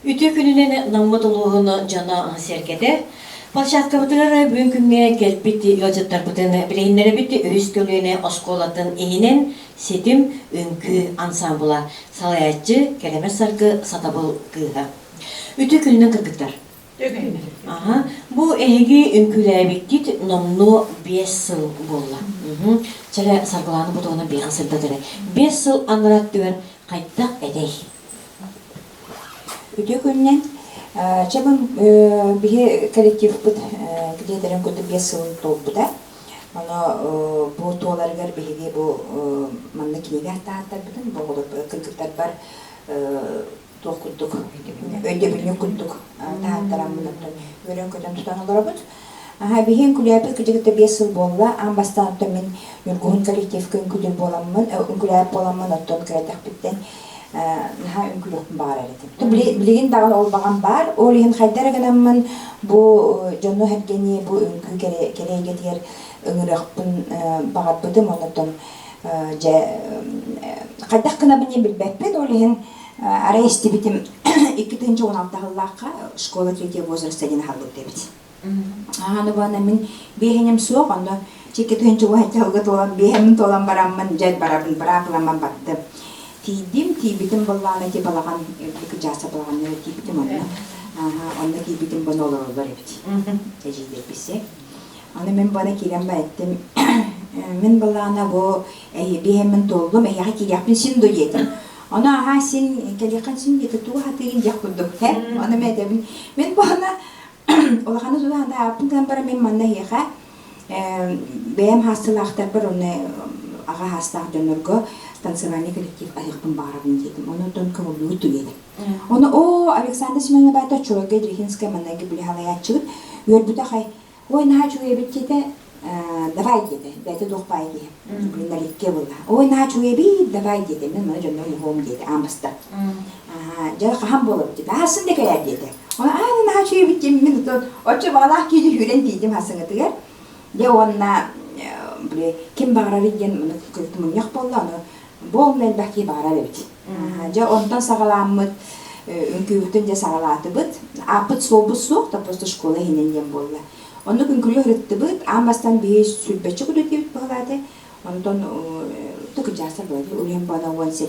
Үтүө күнүнэн Наммыт улууһун дьоно-сэргэтэ площадкабытыгар бүгүн күҥҥэ кэлбит ыалдьыттарбытын билиһиннэрэбит үһүс көлүөнэ оскуолатын иһинэн Ситим үҥкүү ансаамбыла салайааччы Кэрэмэс Саргы Сатабыл кыыһа. Үтүө күнүнэн кыргыттар. Аха, бу эһиги үҥкүүлээбиккит номнуо 5 сыл буолла. Чэ, Саргылаана бу туһунан биэхэ сырдат эрэ. 5 сыл анараа өттүгэр хайдах этэй? Үтүө күнүнэн. Чэ, бу биһи коллективпыт килиэтэрин курдук 5 сылын туолбута. Ону бу туоларыгар биһиги бу манна кинигэ таһааттарбытын, бу оҕолор кыргыттарбар туох курдук өйдөбүнньүк курдук таһааттараммын оттон үөрэн-көтөн тутан олоробут. Аха, биһи үҥкүүлээппит кырдьыгыта 5 сыл буолла. Аан бастаан оттон мин Ньургуһун коллективка үҥкүүлүүр буоламмын, үҥкүүлээт буоламмын оттон кыра эрдэхпиттэн наһаа үҥкүүлүөхпүн баҕарар этим. Билигин даҕаны ол баҕам баар. Ол иһин хайда эрэ гынаммын бу дьону-сэргэни бу үҥкүү кэрэ эйгэтигэр ыҥырыахпын баҕарбытым. Оннуттан дьэ хайдах гынабын диэн билбэппин. Ол иһин арай истибитим 2016 сыллаахха школа третьего возраста диэн аһыллыбыт эбит. Аны буона мин биэһиним суох, онно чикки тыһыынча уһаччалга туолан биэһэммин туолан бараммын дьэ барабын быраабыламман бардым. Тиийдим, тиийбитим быллаана ити балаҕан кыдьааса балаҕаннара тиийбитим онно. Онно тиийбитим буна олороллор эбит. Эдьиийдэрбиси. Аны мин бана киирэн бэттим. Мин былаана бу биэһэммин туоллум, эһиэхэ киириэхпин син ду диэтим. Ону аһаа син кэлиэххин син диэтэ тугу хатыырын диэх курдук һэ. Ону мен этэбин. Мин буона улаханы тутаан тааппын гынан баран мин манна эһиэхэ бэйэм хаастылаахтарбар уонна аҕа хаастаах дьоннорго танцевальный коллектив аһыахпын баҕарабын диэтим. Ону оттон көҥүллүүгүт диэтим. Ону оо Александр Семеновна баата Чурага Идрихинская маннайгы били халайааччыбыт үөрбүтэ хай ой наһаа үчүгэй эбит диэтэ давай диэтэ бэйэтэ туох баай киһи блин наликке буолла ой наһаа үчүгэй эбит давай диэтэ мин маны дьоннор муһуом диэтэ аан бастаан дьэ хаһан буолабыт диэтэ аһасын да кэлээр диэтэ оны аа наһаа үчүгэй эбит диэн мин оччо баҕалаах киһи сүүрэн тиийдим хасыҥытыгар дьэ уонна били ким баҕарарый диэн мунньах буолла ону бу онно элбэх киһи баҕарар эбит дьэ онтон саҕалааммыт үҥкүүбүтүн дьэ саҕалаатыбыт. Ааппыт суолбут суох, да просто школа иһинэн диэн буолла. Оннук үҥкүүлүү сырыттыбыт. Аан бастаан биһи сүүрбэччэ күнүтүбүт быһылааты. Онтон тыкыдьаастар буолла. Улиһин бана 17,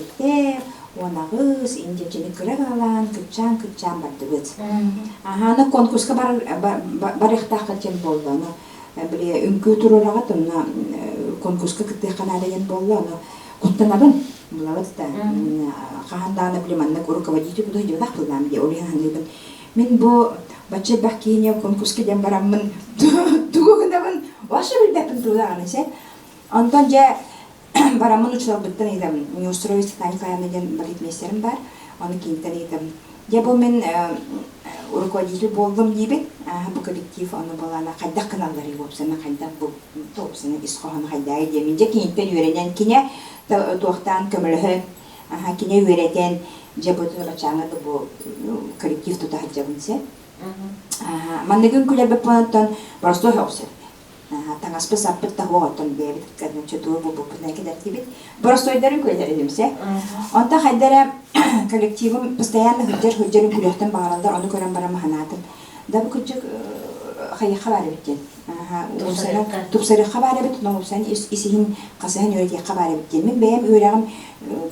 18, индиаччыны кыра кыралаан, кыччаан-кыччаан бардыбыт. Аха, конкурска барыахтаахха диэн буолла. Ону били үҥкүү туруораҕыт, онно конкурска кыттыахха наада диэн буолла. Ону куттанабын. Булабыт да хаһан даҕаны били маннык руководитель кудуһу дьыбатах тыллаам дии ол иһин саныыбын мин бу бачча элбэх киһини конкурска диэн бараммын тугу гынабын вообще билбэппин тугу даҕаны сэ онтон дьэ бараммын учууталбыттан ыйытабын Неустроева Светлана Николаевна диэн балетмейстерим баар ону киниттэн ыйытабын дьэ бу мин руководитель буоллум диибин бу коллектив ону буолаана хайдах гыналларый уопсайынан хайдах бу уопсайынан ис хоһооно хайдааҕый диэмин дьэ киниттэн үөрэнэн кинэ туохтаан көмөлөһөн, кини үөрэтэн, дьэ бу баччааҥҥа да бу коллектив тута сылдьабын сэ. Манныгын күлэрбит буолан боростуой соҕус таҥаспыт саппыт да суох оттон бэйэбит чутуу булбуппутунан кэтэртибит. Боростуойдарын күлэриним сэ. Онтон хайда эрэ коллективым постоянно сылдьар сылдьар үҥкүүлүөхтэн баҕараллар, ону көрөн баран маһанаатым. Да бу кырдьык хайыахха баар эбит диэн. Тупсарыахха баар эбит, ноҥупсан ис-иһин хасыһан үөрэтиэххэ баар эбит диэн. Мин бэйэм үөрэҕим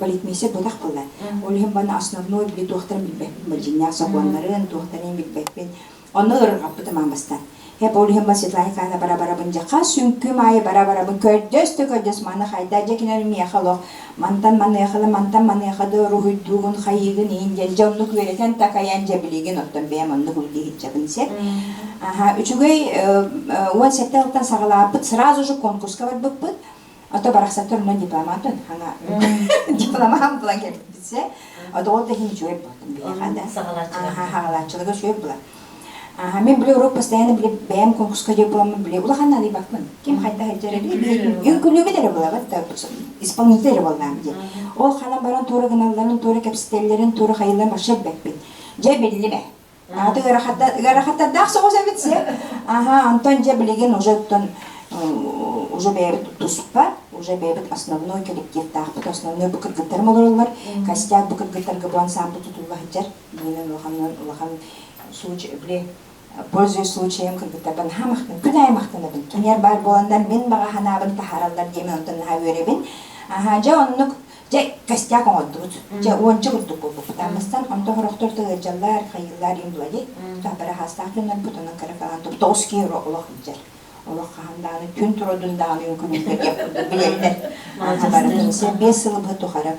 балетмейстер буолах буолла. Ол иһин бана основной били туохтарын билбэппин, бадьиннээх сокуоннарын, туохтарын билбэппин. Онно ыарырҕаппытым аан бастаан. Хеп ол иһин Светлана Николаевна бара-барабын дьэ хас үҥкүүм аайы бара-барабын көрдөс да көрдөс маны хайда дьэ кинини миэхэ олох мантан маныаха да мантан маныаха да уруһуйдуугун хайыыгын иин диэн дьэ оннук үөрэтэн такайан дьэ билигин оттон бэйэм оннук үлэлии сылдьабын сеп аха үчүгэй 17 сылтан саҕалаабыт сразу же конкурска барбыппыт а то барахсаттар онно дипломатын хана дипломат булан кэлбит се а ол да иһин үчүгэй буолтум биһиэхэ да саҕалааччыларга үчүгэй була Аха, мен били уруок постоянно били бэйэм конкурска диэн буоламмын били улахан наадыйбаппын. Ким хайда сылдьар эбит, үҥкүлүүбүт эрэ буолабыт да, исполнитель эрэ буоллаам диэн. Ол ханан баран туора гыналларын, туора кэпсэтэллэрин, туора хайылларын вообще билбэппин. Дьэ биллим ээ. Аата ыарахаттардаах соҕус эбит сэ. Аха, онтон дьэ билигин уже оттон уже бэйэбит туспа. Уже бэйэбит основной коллективтаахпыт, основной бу кыргыттарым олороллор. Костяк бу кыргыттарга бу ансамбль тутулла сылдьар. Билинэн улаханынан улахан случай, били пользуясь случаем кыргыттарбын наһаа махтан, күн аайы махтанабын. Кинилэр баар буоланнар мин баҕа санаабын таһаараллар диэмин онтон наһаа үөрэбин. Аһаа, дьэ оннук дьэ костяк оҥордубут. Дьэ уонча курдук буолбуппут. Аммастан онтон сорохтор тылыдьаллар, хайыыллар им булади. Бары хаастаах дьоннорбут онон кыра калаан 9 киһи олох илдьэр. Олох хаһан даҕаны күн турудун даҕаны үҥкүүлүүргэ диэх курдук билэллэр. Барытын 5 сылы быһа тухары.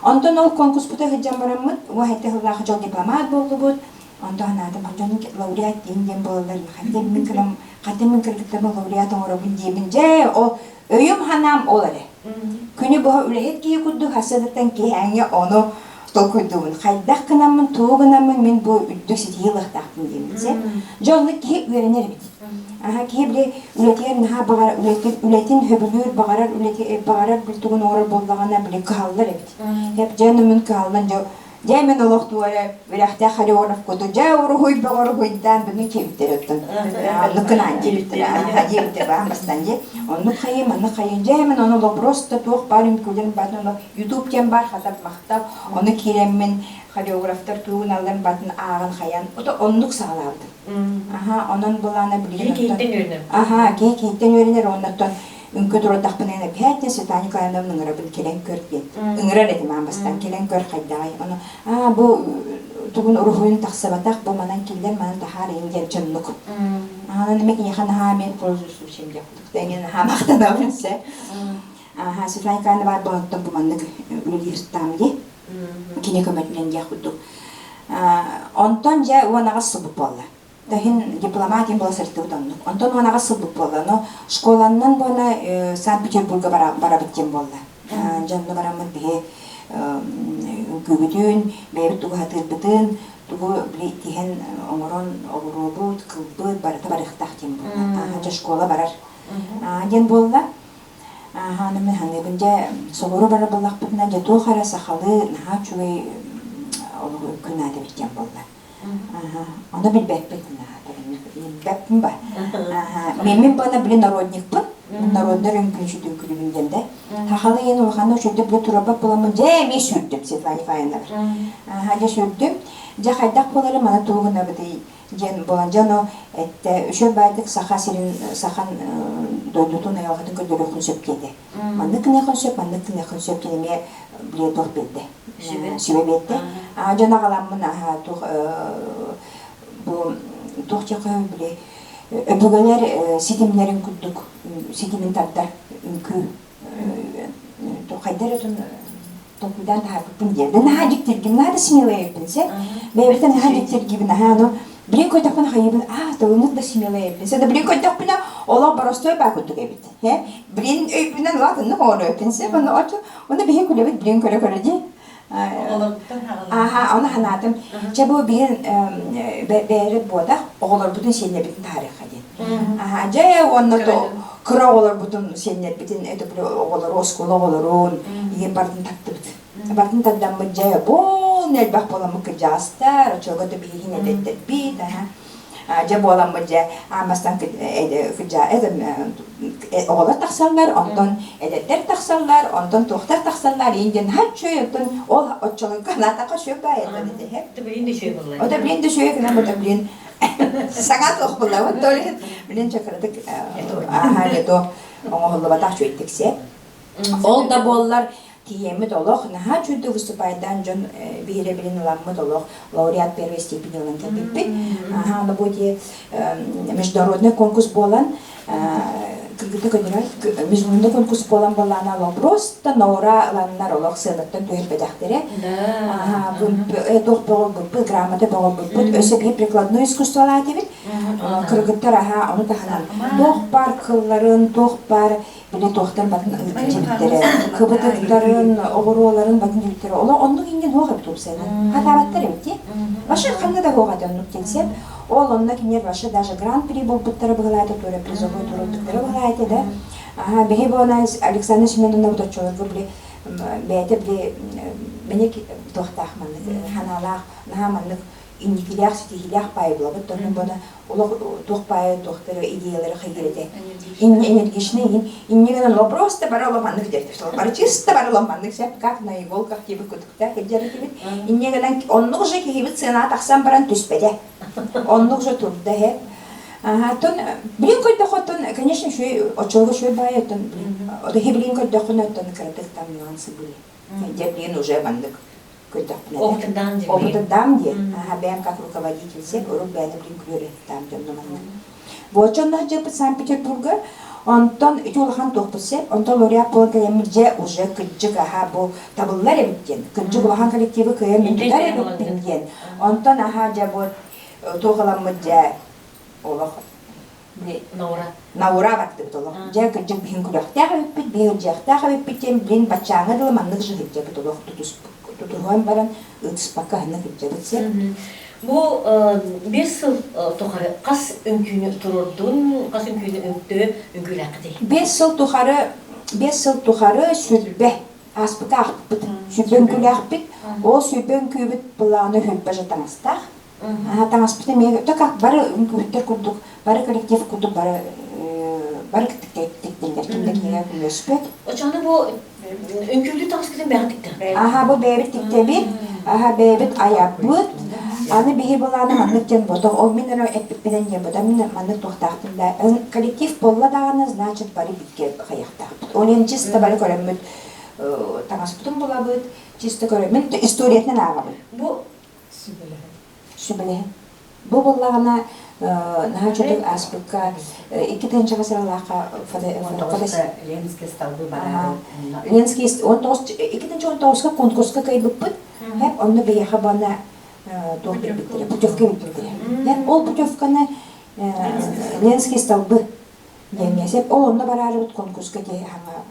Онтон ол конкурспута сылдьан бараммыт, уһайты сыллаах дьол дипломат буоллубут. Онтон санаатым, дьон лауреат диэн диэн буолаллар. Хатта мин кырам, хатта мин кыргыттарбын лауреат оҥоробун диэбин. Дьэ, ол өйүм ханаам ол эрэ. Күнү быһа үлэһит киһи курдук хассатыттан киһээҥҥэ ону толкуйдуубун. Хайдах гынаммын, тугу гынаммын мин бу үрдүк ситиһии ылыахтаахпын диэммин. Дьэ, оннук киһи үөрэнэр эбит. Аха, киһи били үлэтигэр наһаа баҕар үлэтин, үлэтин сөбүлүүр, баҕарар үлэти баҕарар тугун оҥорор буоллаҕына били кыһаллар эбит. Эп дьэ мин кыһаллан дьэ дьэ мин олох туора үрэхтээх хореограф куту дьэ уруһуй бөҕө уруһуйдаан бүгүн киэбиттэр оттон оннук гынаан диэбиттэр аха диэбиттэр баан бастан дьэ оннук хайым маннык хайым дьэ мин ону олох просто туох баар үҥкүүлэрин баатын олох ютуб диэн баар хата махтал ону киирэммин хореографтар тугун алларын батын ааҕан хайан ото оннук саҕалаабытым Аха, онон былаана билигин Киһи киһиттэн үөрэнэр. Аха, киһи киһиттэн үөрэнэр уоннаттан үҥкүү туруордахпына эбэһээт диэн Светлана Николаевна ыҥырабын кэлэн көр диэн. Ыҥырар этим аан бастаан кэлэн көр хайдаҕай. Ону аа бу тугун уруһуйун тахсыбатах бу манан киллэр манан таһаар иин диэн чоннук. Аанан эмэ киниэхэ наһаа мен пользуюсь случаем диэх курдук. Тэҥин наһаа махтанабын сэ. Аха, Светлана Николаевна баар буолуттан бу маннык үлэлиир дии. Кини көмөтүнэн диэх курдук. Онтон дьэ 18 сылбыт буолла. Таһин дипломат буола сырыттыбыт оннук. Онтон 18 сылбыт буолла. Но школаннан буона Санкт-Петербурга барабыт диэн буолла. Дьэ онно бараммыт биһи үҥкүүбүтүн, бэйэбит тугу сатыырбытын, тугу били тиһэн оҥорон оҕуруобут, кылбыт барыта барыахтаах диэн буолла. Дьэ школа барар диэн буолла. Ааһа, мин саныыбын, дьэ, соҕуруу барар буоллахпытына, дьэ, туох эрэ сахалыы наһаа үчүгэй олох үҥкүү наада эбит диэн буолла. Ааһа, ону билбэппин билбэппин ба. Ааһа, мин буона били народникпын, народнай үҥкүүчүт үҥкүүлүүбүн диэн да. Сахалыы иһин улаханнык үчүгэйдик билэ турарбат буоламмын, дьэ, эмиэ сүүрдүм Светлана Николаевна. Ааһа, дьэ, сүүрдүм. Дьэ, хайдах буолары маны тугу гынабытый диэн буолан дьэ ону эттэ үчүгэй баайдык Саха сирин сахан дойдутун айылҕатын көрдөрүөххүн сөп диэтэ. Маннык гыныаххын сөп, маннык гыныаххын сөп диэн эмиэ били туох биэрдэ. Сүбэ биэрдэ. Аа дьон аҕаламмын аһа туох бу туох диэххэ били өбүгэлэр ситимнэрин курдук ситимин тардар үҥкүү хайда эрэ толкуйдаан таһаарбыппын диэн. Наһаа дьиктиргин, наһаа да смелая эбиппин сэ. Бэйэбиттэн наһаа дьиктиргибин, наһаа ону билин көрдөхпүнэ хайыбын, аа, тылыннык да смелая эбиппин. Сэ да билин көрдөхпүнэ олох боростой баа курдук эбит. Билин өйбүнэн улаатыннык оҥоруоппун сэ. Ону ону биһи күлэбит билин көрө-көрө дии. Аха, ону ханаатым. Чэ бу биһин бэйэбит буотах, оҕолорбутун сиэннэрбитин таһаарыахха диэн. Аха, дьэ уонна кыра оҕолорбутун сиэннэрбитин это оҕолору оскуола оҕолорун ийэм бардын таттыбыт. Бардын тардаммыт дьэ буол элбэх буоламмыт кырдьаҕастар, оччолорго да биһигин эдэттэрбит, аха. Дьэ буоламмыт дьэ аамастан оҕолор тахсаллар, онтон эдэрдэр тахсаллар, онтон туохтар тахсаллар, иин диэн хаччой, оттон ол оччолорго анаатахха үчүгэй баай этэ этэ. Это блин да үчүгэй буолла. Это блин да үчүгэй гынан это блин саҥа туох буолла, то ли блин чакырдык аха не то оҥоһуллубатах үчүгэйдик сиэ. Ол да буоллар Тиийэммит олох наһаа үчүгэйдик выступайдаан дьон биһирэбилин ыламмыт олох лауреат первой степени ылан кэлбиппит. Аха, аны бу ити международный конкурс буолан кыргыта көннөрөр международный конкурс буолан балаана олох просто на ура ыланнар олох сыанаттан түһэрбэтэхтэрэ. Аха, туох бөҕөлбүппүт, грамота бөҕөлбүппүт, өссө биир прикладной искусстволаах этибит. Кыргыттар аха, ону таһынан туох баар кылларын, туох баар били туохтар батын дьибиттэрэ, кыбытыктарын, оҕуруоларын батын дьибиттэрэ олох оннук иҥнэн суох эбит уопсайынан. Хатаабаттар эбит дии. Вообще ханна да суох этэ оннук диэн Ол онно кинилэр вообще даже гран-при буолбуттара быһылаата, туора призовой туруорбуттара быһылаата да. Аха, биһи буона Александра Семеновна вот оччолорго били бэйэтэ били мэник туохтаах маннык ханаалаах наһаа маннык. инникилээх ситиһиилээх баай булабыт. Онон буона олох туох баайы туохтары идеялары хайгырете. Энергичный иһин инне гынан олох просто бары олох маннык дэртибит. Бары чисто бары олох маннык сеп как на иголках диэбит кутуктаах кирдэритибит. Инне гынан оннук же киһибит сыана тахсан баран түспэтэ. Оннук же турда хэ. Ага, билин көрдөхөттөн, конечно, шуй очолго шуй баай оттон билин көрдөххүнэ оттон кыратык там нюансы были. Дьэ билин уже маннык көрдөхпүнэ. Опытырдаан диэн. Опытырдаан диэн. Аха, бэйэм как руководитель сеп, урут бэйэни билин күлүөрэ дьонно маннык. Буочонно сылдьыппыт Санкт-Петербурга, онтон ити улахан туохпут сеп, онтон лауреат буолан кэлэммит дьэ уже кырдьык аха бу табыллар эбит диэн, кырдьык улахан коллективы кыайан мин тутар эбиппин диэн. Онтон аха дьэ бу туох ыламмыт дьэ олох Наура. Наура баттыбыт олох. Дьэ кырдьык биһин күлүөхтээх эбиппит, биһи ылдьыахтаах эбиппит диэн блин баччааҥҥа дылы маннык жыһырдьабыт олох тутуһан баран ытыспакка аһына кырдьабыт сеп. Бу биэс сыл тухары хас үҥкүүнү туруордун, хас үҥкүүнү үҥктүү үҥкүүлээххитий? 5 сыл тухары 5 сыл тухары 20 ааспыта аахпыппыт. 20 үҥкүүлээхпит. Ол 20 үҥкүүбүт былааны 20 же таҥастаах. Таҥаспыт эмиэ то как бары үҥкүүһүттэр курдук, бары коллектив курдук бары бары тиктиллэр, ким да кинигэ көмөлөспөт. Очону бу үҥкүүлүү таҥаскытын бэйэҕит тиктэ? Аха, бу бэйэбит тиктэбит, аха, бэйэбит айабыт. Аны биһи былаана маннык диэн ботох, ол мин эрэ эппиппинэн диэн ботох, мин маннык туохтаахпын да, коллектив буолла даҕаны, значит, бары бииргэ хайахтаахпыт. Ол иһин чисто бары көрөммүт таҥаспытын булабыт, чисто көрөммүт, историятынан ааҕабыт. Бу Сүбэлэһэн. Сүбэлэһэн. Бу буоллаҕына наһаа үчүгэй ааспыкка 2 тыһыынчаҕа сыралаахха Ленский столбы бараары Ленский 2019-ка конкурска кыайбыппыт. Хеп онно биһиэхэ буона туох биэрбиттэрэ, путевка биэрбиттэрэ. Хеп ол путевканы Ленский столбы диэҥҥэ сеп ол онно бараарыбыт конкурска киһи хаҥа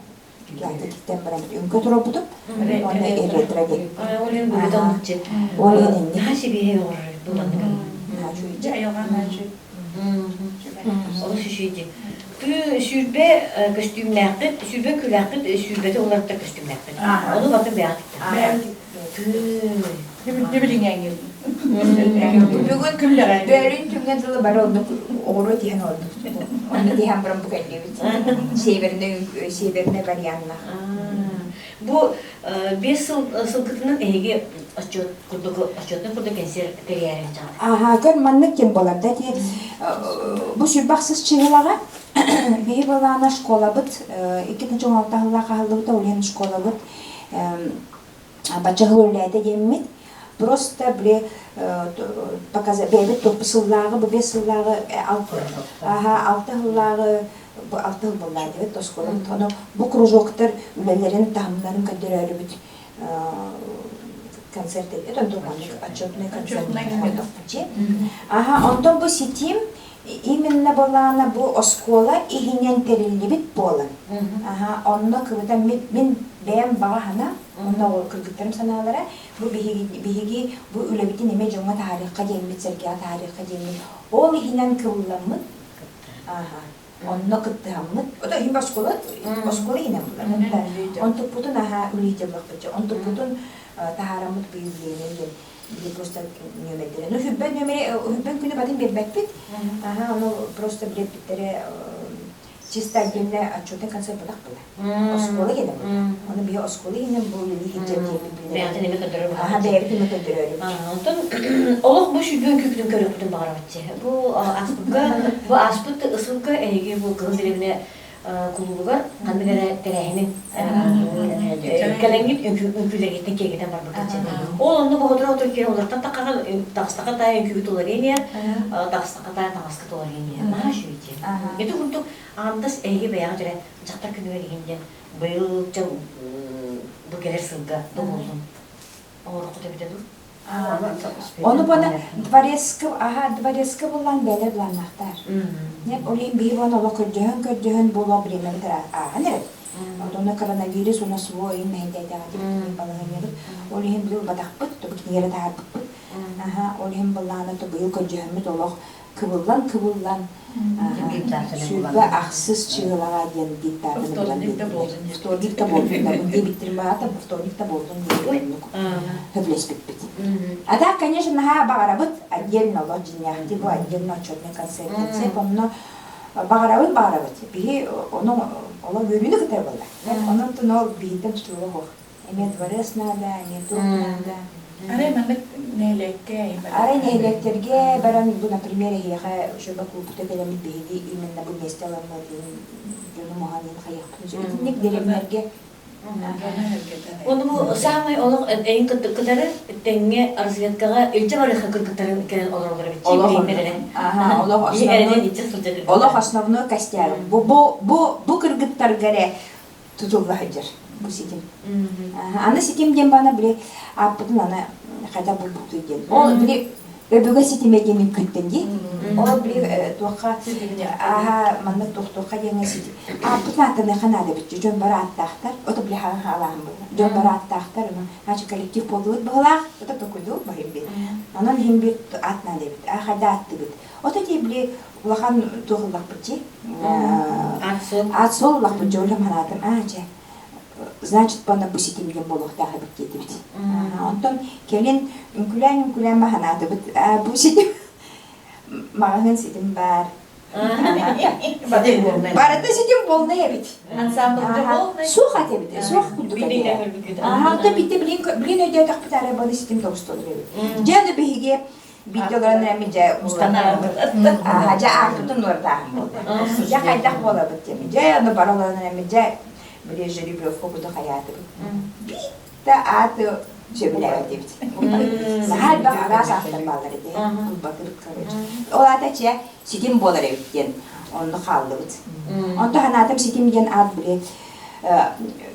Киһититтэн баран үҥкө туруорбутум уонна ретро диэн. Ол иһин быһыта оннукчу. Ол иһин инник. Наһаа сибиэһэй оҥорор бу маннык. Дьэ айылҕа наачы. Олус үчүгэй 120 көстүүмнээххит, 120 күлээххит, сүүрбэтэ уларытта көстүүмнээххит. Ону батын бэйэҕит Билиҥҥээҥҥин. Бүгүн бөөлүүн күҥҥэ дылы бары оннук оҕуруо тиһэн олордубут. Онно тиһэн баран бу кэллибит. Северный северный варианнаах. Бу 5 сыл сылгытынан эһиги отчет курдук отчетный курдук кэнсиэр тэрийээри чаҕыт. Аха, көр маннык ким болар да ти бу 26 чыһылаҕа биһи былаана школабыт 2016 сыллаах аһыллыбыта ол иһин школабыт бачча сыл үлэлээтэ диэммит просто били показать бэйэбит туох сыллааҕы бу 5 сыллааҕы 6 сыллааҕы бу 6 сыл буоллаа диэбит оскуолабыт ону бу кружоктар үлэлэрин таһымнарын көрдөрөөрүбүт концерт это отчетный концерт Аха, онтон бу ситим именно былаана бу оскуола иһинэн тэриллибит буолан. Аха, онно кыбыта мин бэйэм баҕа санаа, онно кыргыттарым санаалара бу биһиги биһиги бу үлэбитин эмиэ дьоҥҥо таһаарыахха диэммит, сэргэҕэ таһаарыахха диэммит, ол иһинэн кылламмыт. Аха, онно кыттыһаммыт. Ото иһин оскуола оскуола иһинэн булар. Онтукпутун аха үлүйдэ булахпытча. Онтукпутун таһаараммыт быйыл диэн били просто нүөмэрдэрэ. Ну, 20 нүөмэри, 20 күнү батын биэрбэппит. Аха, ону просто билэппиттэрэ чисто отдельно отчетный концерт бадах была. Оскуола кэлэ была. Оны биһи оскуола иһинэн бу үлэлии сылдьар диэбит Бэйэҕитин эмэ көрдөрөр Аха, бэйэбит эмэ көрдөрөрүм. Онтон олох бу сүүрбэ үҥкүүбүтүн көрүөхпүтүн баҕарабыт Бу ааспыкка, бу ааспыт ысылга эһиги бу Кыһыл Дэриэбинэ кулуубугар ханнык эрэ тэрээһини кэлэҥҥит үҥкүүлэргиттэн киэргэтэн барбыккыт Ол онно боҕотура отур киһи олортон таххаҕа таҕыстаха таай үҥкүүгүт уларыйан таҕыстаха таай таҥаскыт уларыйан наһаа үчүгэй Ити курдук аҥардас эһиги бэйэҕит эрэ дьахтар күнүгэр иһин диэн быйыл бу кэлэр сылга да буоллун оҥороххут эбитэ дуу Ону бана дворецкий, аха дворецкий буллан бэйэлэр былааннаахтар. Нет, ол иһин биһи буолан олох көрдөһөн-көрдөһөн буолуох бириэмэбит ааһан эрэр. Онно коронавирус уонна СВО иһин мэһэйдээтэҕэ балаһыанньабыт. Ол иһин били ылбатахпыт, тобу кинигэлэри таһаарбыппыт. Аха, ол иһин былаана то быйыл көрдьөһөммүт олох кыбыллан-кыбыллан 26 чыһылаҕа диэн диктатаны булан биэрдилэр. Вторник да буоллун да диэбиттэрин баата вторник да буоллун диэн оннук сөбүлэспиппит. А так, конечно, наһаа баҕарабыт отдельно олох дьиҥнээхтии бу отдельно отчетный концерт концерт онно баҕарабыт баҕарабыт. Биһи ону олох үөрүүнү кытары буолла. Онон тун ол биһиттэн тутулуга суох. Эмиэ дворец наада, эмиэ туох наада. Арай маннык нэһилиэккэ Арай нэһилиэктэргэ баран, бу, например, эһиэхэ Шөбө кулуупта кэлэммит биһиги именно бу миэстэ ыламмыт дьону муһан иһин хайыахпытын сөп. Итинник дэриэбинэлэргэ Оны бу самый олох эйин кытары тэҥҥэ разведкаҕа илдьэ барыха кыргыттарын кэлэн олороллор эбит. Олох основной олох основной костяк. Бу бу бу бу кыргыттарга эрэ тутулла сылдьар бу ситим. Аны ситим диэн баана били ааппытын аны хайдах булбуттуй диэн. Ол били өбүгэ ситимэ диэн үҥкүүттэн дии. Ол били туохха ааха маннык туох-туохха диэҥҥэ ситим. Ааппытын ааттаныахха наада эбит. Дьон бары ааттаахтар. Ото били хаҕын хаалааһын буолла. Дьон бары ааттаахтар. Ону значит коллектив буоллубут быһылаах. Ото токуйду баһым бит. Онон иһин бир аат наада эбит. А хайда ааттыбыт. Ото дии били улахан туох ыллахпыт дии. Аат суол ыллахпыт дьэ улам ханаатым аа чэ значит бана бу ситим диэн буолуохтаах эбит диэтибит. Онтон кэлин үҥкүлээн-үҥкүлээн баһанаатыбыт бу ситим маҕаһыын ситим баар. Барыта ситим полный эбит. Суох ат эбит, суох курдук эбит. Онтон биитэ билин өйдөөтөхпүт арай баны ситим тобустолор эбит. Дьэ аны биһиги Биирдэ олорон эрэми дьэ устан Ааха дьэ ааппытын уордааһын буолла. Дьэ хайдах буолабыт диэми. Дьэ ону бара олорон эрэми дьэ били жеребьевка куду хайаатыбыт. Биирдэ ааты сөбүлээбэтибит. Наһаа элбэх араас ааттар бааллар этэ. Булбатыбыт короче. Ол аата чэ ситим буолар эбит диэн онно хааллыбыт. Онто санаатым ситим диэн аат били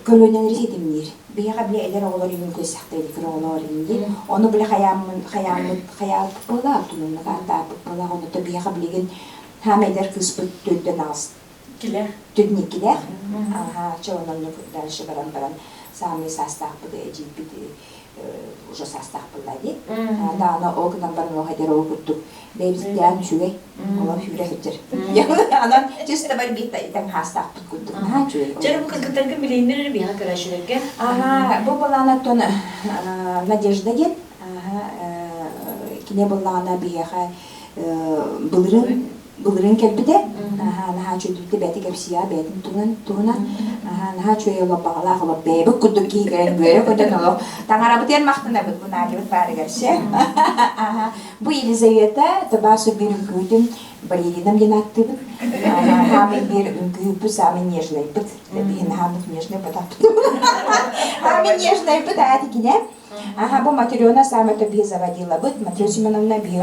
көлүөнэлэри ситимниир. Биһиэхэ били эдэр оҕолор иҥин көссөхтөр эдикир оҕолор иҥин Ону били хайааммын хайааммыт хайаалпыт буолаа, тунуннук ааттааппыт буолаа, ону то биһиэхэ билигин хаам эдэр кыыспыт төрдөн аҕыс Килэх. Түнниккилээх. Аха, чэ онон дальше баран баран самый саастаахпыт эдьиийбит уже саастаах буолла дии. Даҕаны ол гынан баран ол эдэр ол курдук бэйэбиттээн үчүгэй олох сүүрэ сылдьар. Анан чисто бар биир итэн хаастаахпыт курдук наһаа үчүгэй. Дьэ бу кыргыттарга билииннэр эрэ биһиэхэ көрөөччүлэргэ. Аха, бу былаанаттан Надежда диэн кини былаана биһиэхэ былырын былырыын кэлбитэ. Наһаа үчүгэй бэйэтэ кэпсиэҕэ бэйэтин туһунан туһунан. Наһаа үчүгэй олох баҕалаах олох бэйэбит курдук киһи кэлэн үөрэ көтөн олох таҥарабытыгар махтанабыт бу Надябыт баарыгар ше. Бу Елизавета Табасу биир үҥкүүтүн балеринам диэн ааттыыбын. Хаамый биир үҥкүүппүт самый нежныйбыт. Биһин хаамыт нежный батаппыт. Хаамый нежныйбыт аат икине. Аха, бу Матрена самое биһи заводилабыт. Матрена Семеновна биһи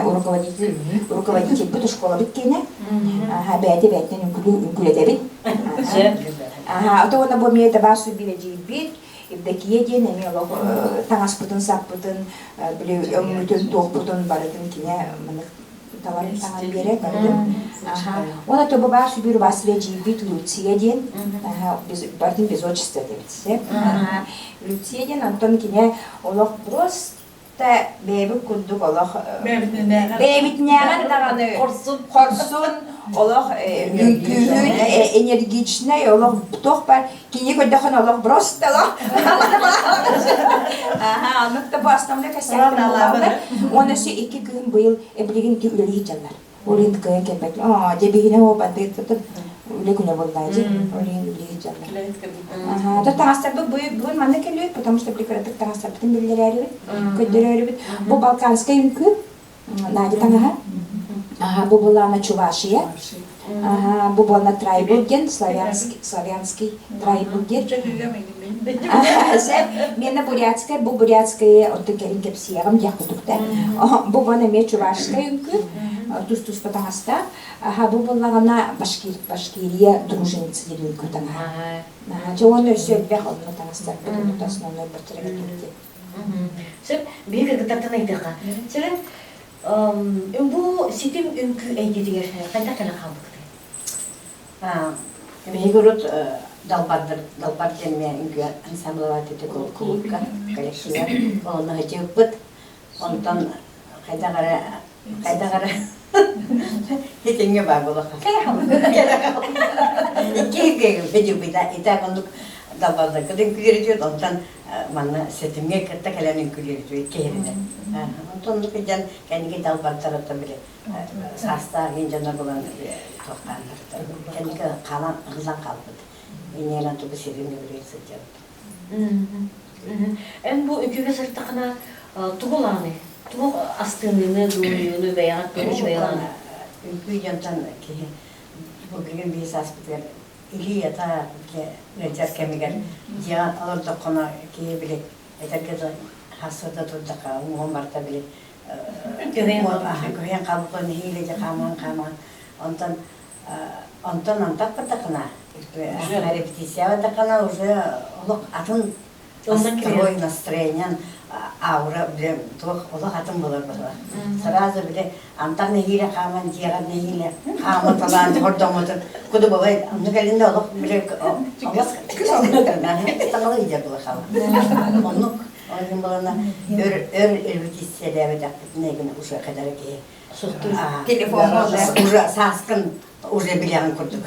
руководитель руководительбит школабыт киэнэ. Аха, бэйэтэ бэйэтинэн үҥкүлэтэбит. Аха, ото уонна бу эмиэ табаас бирэдьиирбит. Евдокия диэн эмиэ олох таҥаспытын-саппытын, били өҥмүтүн, туохпутун барытын кинэ маннык талан таҥан биэрэр барытын. Уонна тобу баар сүбүр Василия Люция диэн барытын без отчества диэбит. Люция диэн онтон кинэ олох просто бэйэбит курдук олох бэйэбитинээҕэр даҕаны хорсун олох үҥкүүһүт энергичнай олох туох бар кини көрдөххүнэ олох просто олох аха оннук да бу основной костяктар буолаллар уонна өссө икки кыһын быйыл эбилигин ити үлэлии сылдьаллар ол иһин кыайан кэлбэт оо дьэ биһине оо бандыт үлэ күнэ буолла дьи ол иһин үлэлии сылдьаллар аха то таҥастарбыт бүгүн манна кэллибит потому что били кыратык таҥастарбытын биллэрээрибит көрдөрөөрүбүт бу балканскай үҥкүү Надя таҥаһа. Ага, бу была Чувашия. Ага, бу была трайбл диэн, славянский, славянский трайбл диэн. Мена бурятская, бу бурятская, онтон кэлин кэпсиэҕим диэх курдуктар. Бу вон эмиэ чувашскай үҥкүү, тус-туспа таҥастаах. Аха, бу буоллаҕына Башкир, Башкирия дружинница диэн үҥкүү таҥаһа. Дьэ, уонна өссө элбэх онно таҥастарбыт, онно основной баччара кэлбит. Сөп, биһи кыргыттартан ыйытыахха. Сэрэн, бу ситим үҥкүү эйгэтигэр хайдах кэлэн хаалбыккытый? Биһиги урут Далбардар Далбар диэн үҥкүү ансамблалаах этэ кулуупка коллектива. Онно сылдьыбыппыт. Онтон хайдах эрэ хайдах эрэ итингэ баар буолуохха. Икки итак оннук далбардарга да үҥкүүлэр онтон манна ситимҥэ кытта кэлэн үҥкүүлэр икки иһиринэн. Онтон оннук дьон кэнники далбардар оттон били саастаах дьоннор булан туохтааннар. Кэнники хаалан ыһыллан хаалбыт. Инньэ тугу сирин өлүөр сылдьабыт. Эн бу үҥкүүгэ сырыттаххына тугу ылаҕыный? Туох астыныыны, дуоһуйууну бэйэҕэр тугу үчүгэй ылаҕыный? Үҥкүү дьонтон киһи бу билигин биир сааспытыгар илии-атах ыалдьар кэмигэр дьиэҕэ олордоххуна киһи били этэргэ дылы хассыта турдахха уҥуоҕун барыта били көһүйэн хаалбыт нэһиилэ дьэ хааман хааман онтон онтон антах бардаххына репетиция бардаххына уже олох атын настрой настроениен аура бile туох олох атын буолар быһыла сразу бile антах нэһиилэ хааман дьиэҕэр нэһиилэ хааман талаан хордоҥҥутун куду бабай онну кэлинде олох бile олох саҥалыы иһдэр була хаала оннук ол иһин буолана өр өр репетициялээбэтэхпитинэ гына уже кадара киһи Телефоҥҥа уже сааскын уже билэҕин курдук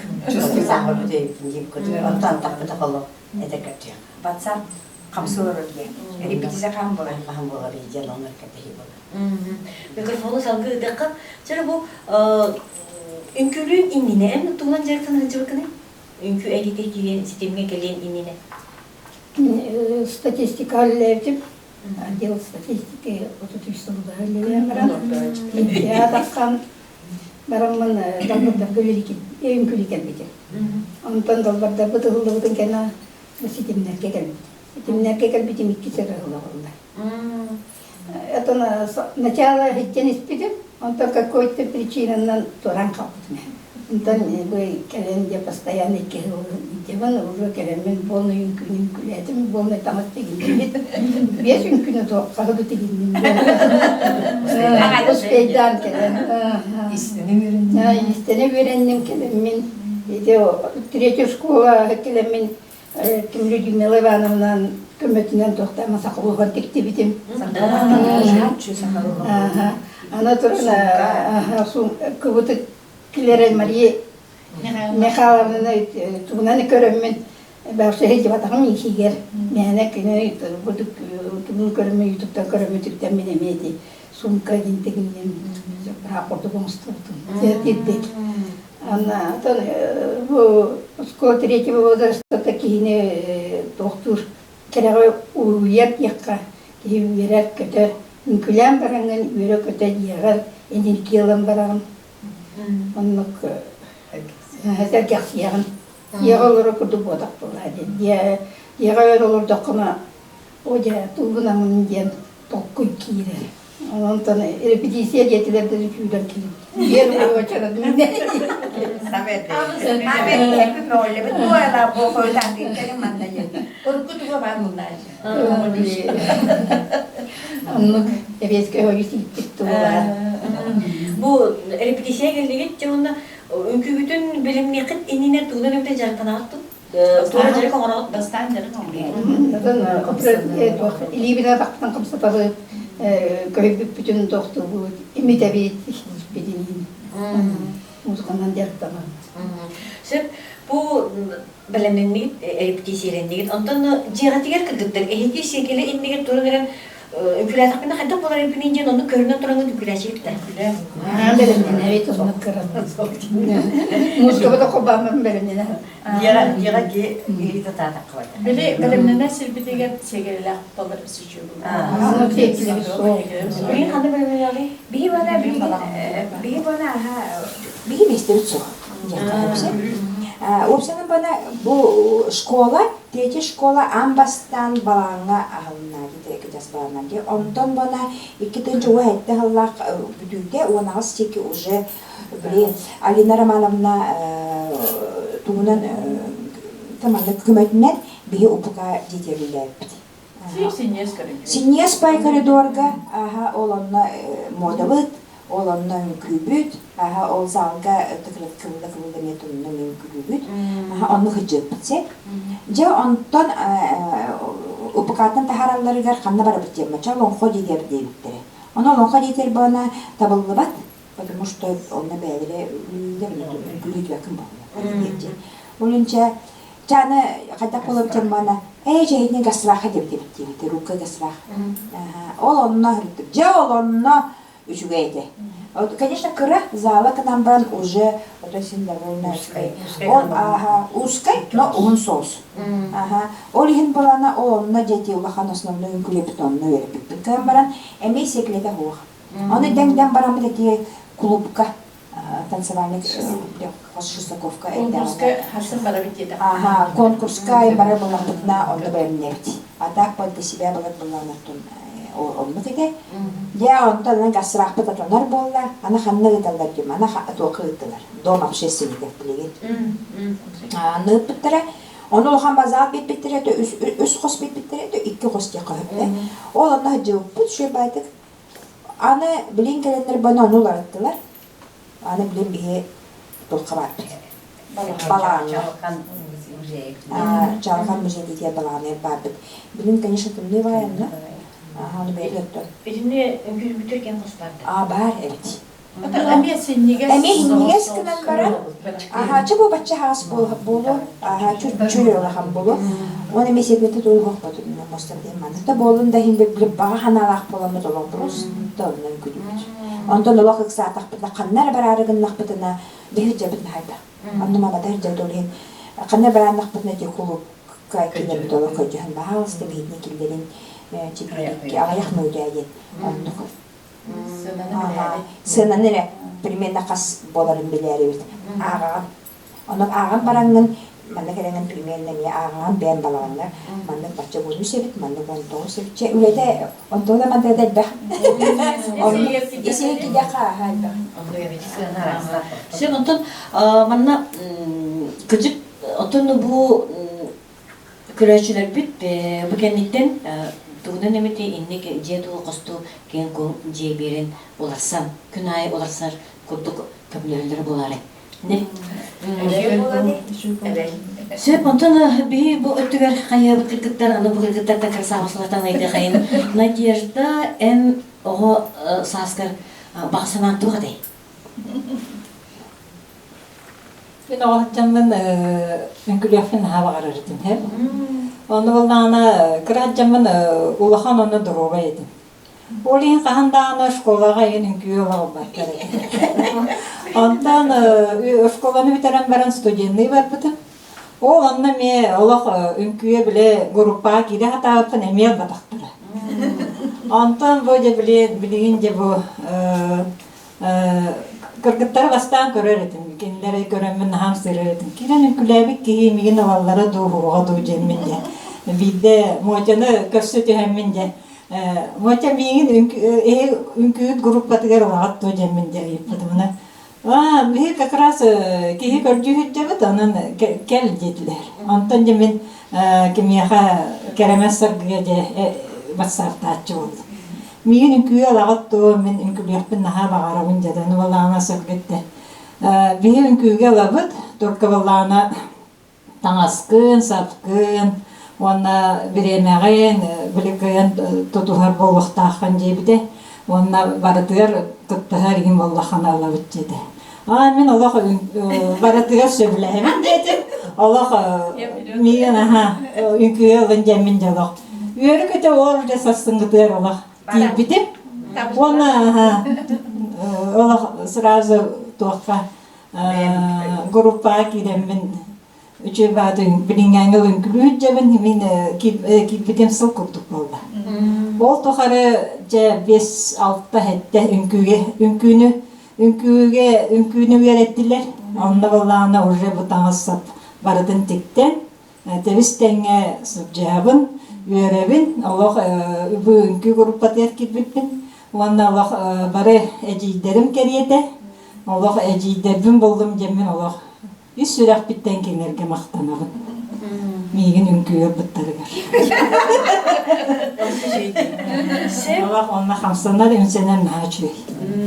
сааһы бүтөйбүтүн диир курдук онтон тахпытах олох этэ көрдүөх WhatsApp хамсыы олорор диye. Репетиция хаһан буолар? Хаһан буолар диэн оннор кэтэһии буолар. Микрофону салгыы ыытыахха. Чэ бу үҥкүүлүүн иннинэ эн тугунан дьарыктана сылдьыбыккыный? Үҥкүү эйгэтэ киирэн ситимҥэ кэлиэн иннинэ. Статистика үлэлээбитим. Отдел статистики 33 сылга үлэлээн баран, пенсияҕа тахсан бараммын далбардарга үҥкүүлүү кэлбитим. Онтон далбардарбыт ыһыллыбытын кэннэ ситимнэргэ кэлбитим. Ситимнэргэ кэлбитим икки сыл ыһылла буолла. Это начало иһиттэн испитим, онтон какой-то причинанан туран хаалбытым. Онтон бу кэлэн дьэ постоянно икки сыл илдьэбин, уже кэлэммин полный үҥкүүнү үҥкүүлээтим, полный таҥас тигиннибит. Биэс үҥкүүнү хаһы да тигинним. Успейдаан кэлэн. Истэнэ үөрэнним кэлэммин. Ити третья школа кэлэммин Ким Людмила Ивановна көмөтүнэн туохтаама сахалыгар тиктибитим. Аны туран кыбытык килэрэ Мария Михайловнаны тугунан көрөммүн бэҕсэһи дьыбатаҕым иһигэр мээнэ кини тугун көрөммүн ютубтан көрөммүн түртэммин эмиэ ити сумка динтигиннин быраак курдук оҥостубутум тирдик Атын бу школа третьего возраста киһини туохтуур кэрэҕэ уйар диэххэ киһи үөрэр көтөр үҥкүлээн бараҥҥын үөрэ-көтө дьиэҕэр энергия ылан бараҕын оннук сэргэхсийэҕин дьиэҕэ олорор курдук буотах буолаа диэн дьиэҕэ өр олордоххуна о дьэ тугунамын диэн толкуй киирэр Онтон репетиция диэтилэр да сүүрэн киирбит. Биэр уочарат Оннук эбиэскэ хойус ииппит тугулаар. Бу репетиция кэллигит дьэ уонна үҥкүүгүтүн билимниэххит иннинэ тугунан эбитэ дьарыктанаҕыт дуу? Туора дьарык оҥороҕут Бастаан дьарык оҥороҕут. Илиибин атахпытын хамсатабыт, көһүйбүппүтүн тохтуубут, имитэбит, испитиниин музыканан дьарыктанабыт. Сөп, бу бэлэмнэннигит, репетициялэннигит. Онтон дьиэҕитигэр кыргыттар эһиги сиэкилэ иннигэр туран эрэн үҥкүүлээтэхпинэ хайдах буолар эбиппиний диэн оннук көрүнэн тураҥҥыт үҥкүүлээччигит да? Бэлэмнэнэбит оннук кыран. Музыкабыта холбооммун бэлэмнэнэ. Дьиэҕэ дьиэ илиитэ таатахха барда. Били бэлэмнэнэр сирбитигэр сиэгэлээх болар үчүгэй. Билигин ханна бэлэмнэнэҕий? Биһи бана биһи бана аха биһи миэстэбит суох диэххэ Уопсанан бана бу школа, третья школа аан бастаан балааҥҥа аһылынна дии балааннан дии. Онтон бана 2007 сыллаах бүтүүтэ 18 сики уже били Алина Романовна тугунан маннык көмөтүнэн биһи УПК диэтиэбиллээбиппит. Синньиэс пай коридорга аха ол онно модабыт, ол онно үҥкүүбүт, аха ол залга кылла кылла эмиэ тунна үҥкүүлүүбүт, аха онно сылдьыппыт сеп. Дьэ онтон УПК-тан таһааралларыгар ханна барабыт диэн мача олоҥхо диэбиттэрэ. Ону олоҥхо диэтэр буона табыллыбат, потому что онно бэйэлэрэ үлэлииллэр, үҥкүүлүүтүөккүн буолла. Ол инчэ чааны хайдах буолабытын мана ээ чэһитин гастрааха диэбит диэбит рукка гастрах. Ол онно дьэ ол онно үчүгэй этэ. Конечно, кыра зала кынан баран уже ото син довольно ол ага узкай, но уһун соус. Ага. Ол иһин булана ол онно дьэти улахан основной үҥкүүлэппит онно үөрэппиппит. Кынан баран эмиэ секрета суох. Ону дэҥ-дэҥ бараммыт эти клубка танцевальный Шестаковка Конкурска харсын барабыт диэтэ. Ага, конкурска бары буллахпытына онно бэлэмнэбит. А так вот для себя былыр былаанаттын оннук этэ. Дьэ, онтон гастрахпыт атанар буолла. Аны ханна ыыталлар диим, аны туохха ыыттылар. Дом общественников билигин. Аны ыыппыттара. Ону улахан базар биэрбиттэрэ, үс хос биэрбиттэрэ, икки хос диэххэ сөп. Ол онно сылдьыбыппыт, үчүгэй баайдык. Аны билин кэлэннэр баны ону уларыттылар. Аны билин биһи туохха баарбыт. Балаҕаҥҥа. Чалҕан музей диэтигэр балаҕаныгар баарбыт. Билин, конечно, тымныы баайанна. Аны бэйэтэ өттө. Итини үҥкүүрбүтэр кэм хос баарда. Аа, баар эбит. Эмиэ синньигэс Эмиэ синньигэс гынан баран, аһааччы бу бачча хаас буолуо, аһааччы чүр улахан буолуо. Уонна эмиэ сиэппитэ туруохпутун мостан диэн маннык да буоллун да иһин баҕа санаалаах буоламмыт олох просто оннун күлүбүт. Онтон олох ыксаатахпытына ханна эрэ бараары гыннахпытына биһи дьэбит наһайда. Онно мамата дьэ ол иһин ханна барааннахпытына ити кулуупка киирэрбит олох көрдөһөн баһаалыста биһитини киллэрин чиппикки аҕыйах мүнүүтэ диэн оннук Сыананы эрэ примерно хас буоларын билээрибит. Ааҕаҕын. Онон ааҕан бараҥҥын манна кэлэҥҥин примерно эмиэ ааҕаҕын бэйэм балаҕаҥҥа маннык бачча 13 эбит, маннык 19 эбит. Чэ, үлэтэ онтон да мантан элбэх. Ис кидэхэ ааһа элбэх. Сөп, онтон манна кырдьык, оттон бу Көрөөччүлэрбит бу кэнниттэн тугунан эмит инник дьиэ дуу хостуу киэҥ-куоҥ дьиэ биэрэн уларсан, күн аайы уларсар курдук көмөлөһөллөрө буолаарай? Не? Сөп, онтон биһи бу өттүгэр хайыабыт кыргыттар, аны бу кыргыттартан красавицалартан ыйдыахайын. Надежда, эн оҕо сааскар баҕа санаан туох этэй? Мин оҕо сылдьаммын үҥкүүлүөхпүн наһаа баҕарар этим. Онно буоллаҕына кыра сылдьаммын улахан уонна доруобай этим. Ол иһин хаһан даҕаны школаҕа игин үҥкүү оҕолбаттар этим. Онтон школаны бүтэрэн баран студенныы барбытым. Ол онно эмиэ олох үҥкүүгэ бile группаҕа киирэ сатаабыппын эмиэ ылбатахтара. Онтон бу дьэ билигин дьэ бу Кыргыттары бастаан көрөр этим, кинилэри көрөммүн наһаа ымсыырар этим. Киирэн үҥкүүлээбит киһи миигин ылаллара дуу, уһуоҕа дуу диэммин дьэ. Биирдэ Мотяны көрсө түһэммин дьэ, Мотя миигин үҥкүүт группатыгар ылаҕыт дуо диэммин дьэ ыйыппытым. Аа, биһи как раз киһи көрдүү сылдьабыт, онон кэл диэтилэр. Онтон дьэ мин кимиэхэ кэрэмэс саргыга дьэ батсааттааччы буоллум. Миигин үҥкүүгэ ылаҕыт дуо, мин үҥкүүлүөхпүн наһаа баҕарабын дьэ ну балаҕана сыргытта. Биһи үҥкүүгэ ылабыт, только балаҕана таҥаскын, сапкын уонна бириэмэҕин били кыайан тутуһар буолуохтааххын диэбитэ. Уонна барытыгар кыттыһар игин буоллаххына ылабыт диэтэ. Аа мин олох барытыгар сөбүлэһэбин диэтим. Олох миигин аха үҥкүүгэ ылын диэммин дьэ олох. Үөрэ-көтө ол дьэ сарсыҥҥытыгар олох тиийбитим. Уонна аха олох сразу туохха группаҕа киирэммин үчүгэй баҕайытык билиҥҥээҥҥэ үҥкүүлүү сылдьабын мин киирбитим сыл курдук буолла. Ол тухары дьэ 5-6 сэттэ үҥкүүгэ үҥкүүнү үҥкүүгэ үҥкүүнү үөрэттилэр. Онно буоллаҕына уже бу таҥас-сап барытын тиктэн тэбис тэҥҥэ сылдьыһабын, үөрэбин. Олох бу үҥкүү группатыгар киирбиппин. Уонна олох бары эдьиийдэрим кэриэтэ олох эдьиийдэрбин буллум диэммин олох Ис сүрэхпиттэн кинилэргэ махтанабын. Миигин үҥкүүгэ ылбыттарыгар. Олох онно хамсанар имсэнэр наһаа үчүгэй.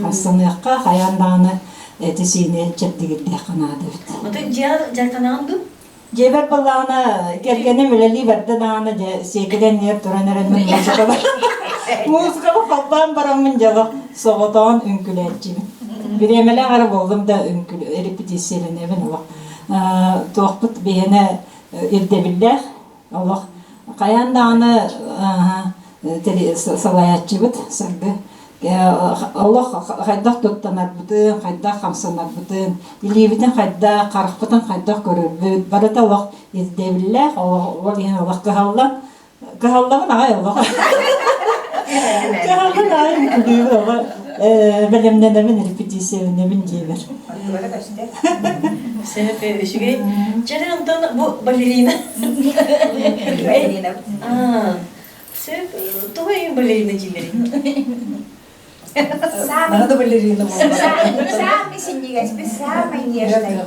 Хамсаныахха хайаан даҕаны эти-сиини чэбдигирдиэххэ наада эбит. Оттон дьиэҕэр дьарыктанаҕын дуу? Дьиэбэр буоллаҕына кэргэним үлэлии барда даҕаны дьэ сиэкилэн иһэр туран эрэн мин музыкабар. Музыканы холбоон бараммын дьоло соҕотоҕун үҥкүлээччибин. Бириэмэлээх эрэ буоллум да үҥкүл репетициялэнэбин олох. Туохпут биһиэнэ ирдэбиллээх олох хайаан даҕаны салайааччыбыт Саргы олох хайдах туттанарбытын, хайдах хамсанарбытын, илиибитин хайдах, харахпытын хайдах көрөрбүт барыта олох ирдэбиллээх, ол иһин олох кыһаллан кыһаллабын аҕай олох кыһаллан аҕай үҥкүүлүүбүн олох бэлэмнэнэбин репетициялэнэбин диэбэр. Сөп үчүгэй. Чэ онтон бу балерина. Балерина. Сөп тугу эйин балерина дииллэрий? Самый Надо балерина Самый синньигэспит, самый нежный.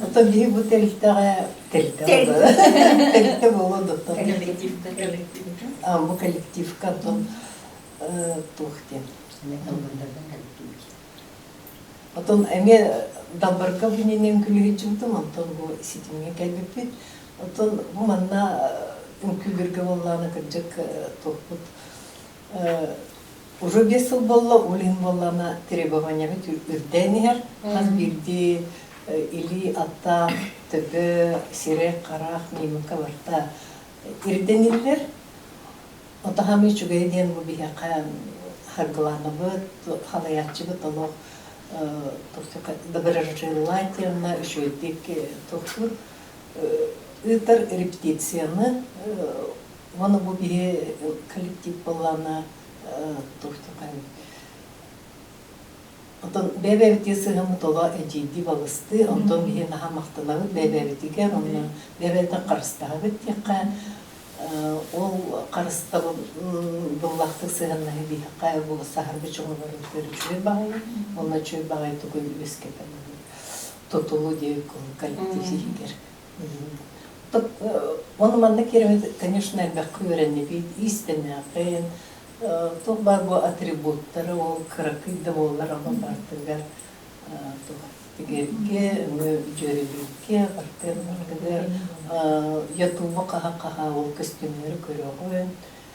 Ото биһи бу тэрилтэҕэ тэрилтэ буолуо доктор. Коллективка коллективка. А бу коллективка оттон туох диэн. Отон эмиэ Далбарга күнүнэн күлүһүччүбүтүм, онтон бу ситимҥэ кэлбиппит. Оттон бу манна үҥкүүлүүргэ буоллаҕына кырдьык туохпут уже 5 сыл буолла, ол иһин буоллаҕына требованиябыт үрдээн иһэр. Хас биирдии илии аттаах, төбө, сирэй, харах, мимика барыта ирдэниллэр. Отаһам үчүгэй диэн бу биһиэхэ Харгылаанабыт, халайааччыбыт олох доброжелательно үчүгэйдик тохтуур ыытар репетицияны уонна бу биһи коллектив буоллаҕына Отон бэйэ-бэйэбитигэр сыһыаммыт оло эдьиийдии балыстыы, онтон биһи наһаа махтанабыт бэйэ-бэйэбитигэр, онно бэйэ-бэйэтин харыстаһабыт диэххэ, ол харыстабыл быллахтык сыһыаннаһыы биһиэхэ бу саһарбы чоҥолорун үчүгэй баҕайы, уонна үчүгэй баҕайы тугу үөскэтэн тутулу диэбит коллектив иһигэр. Ону манна киирэммит, конечно, элбэххэ үөрэннибит, иистэнээххин, туох баар бу атрибуттары ол кыракый да буоллар ону бартыгар туох тигэргэ, өҥө дьүөрэлииргэ, бартыгар ютубу хаһа-хаһа ол көстүүмнэри көрөҕүн,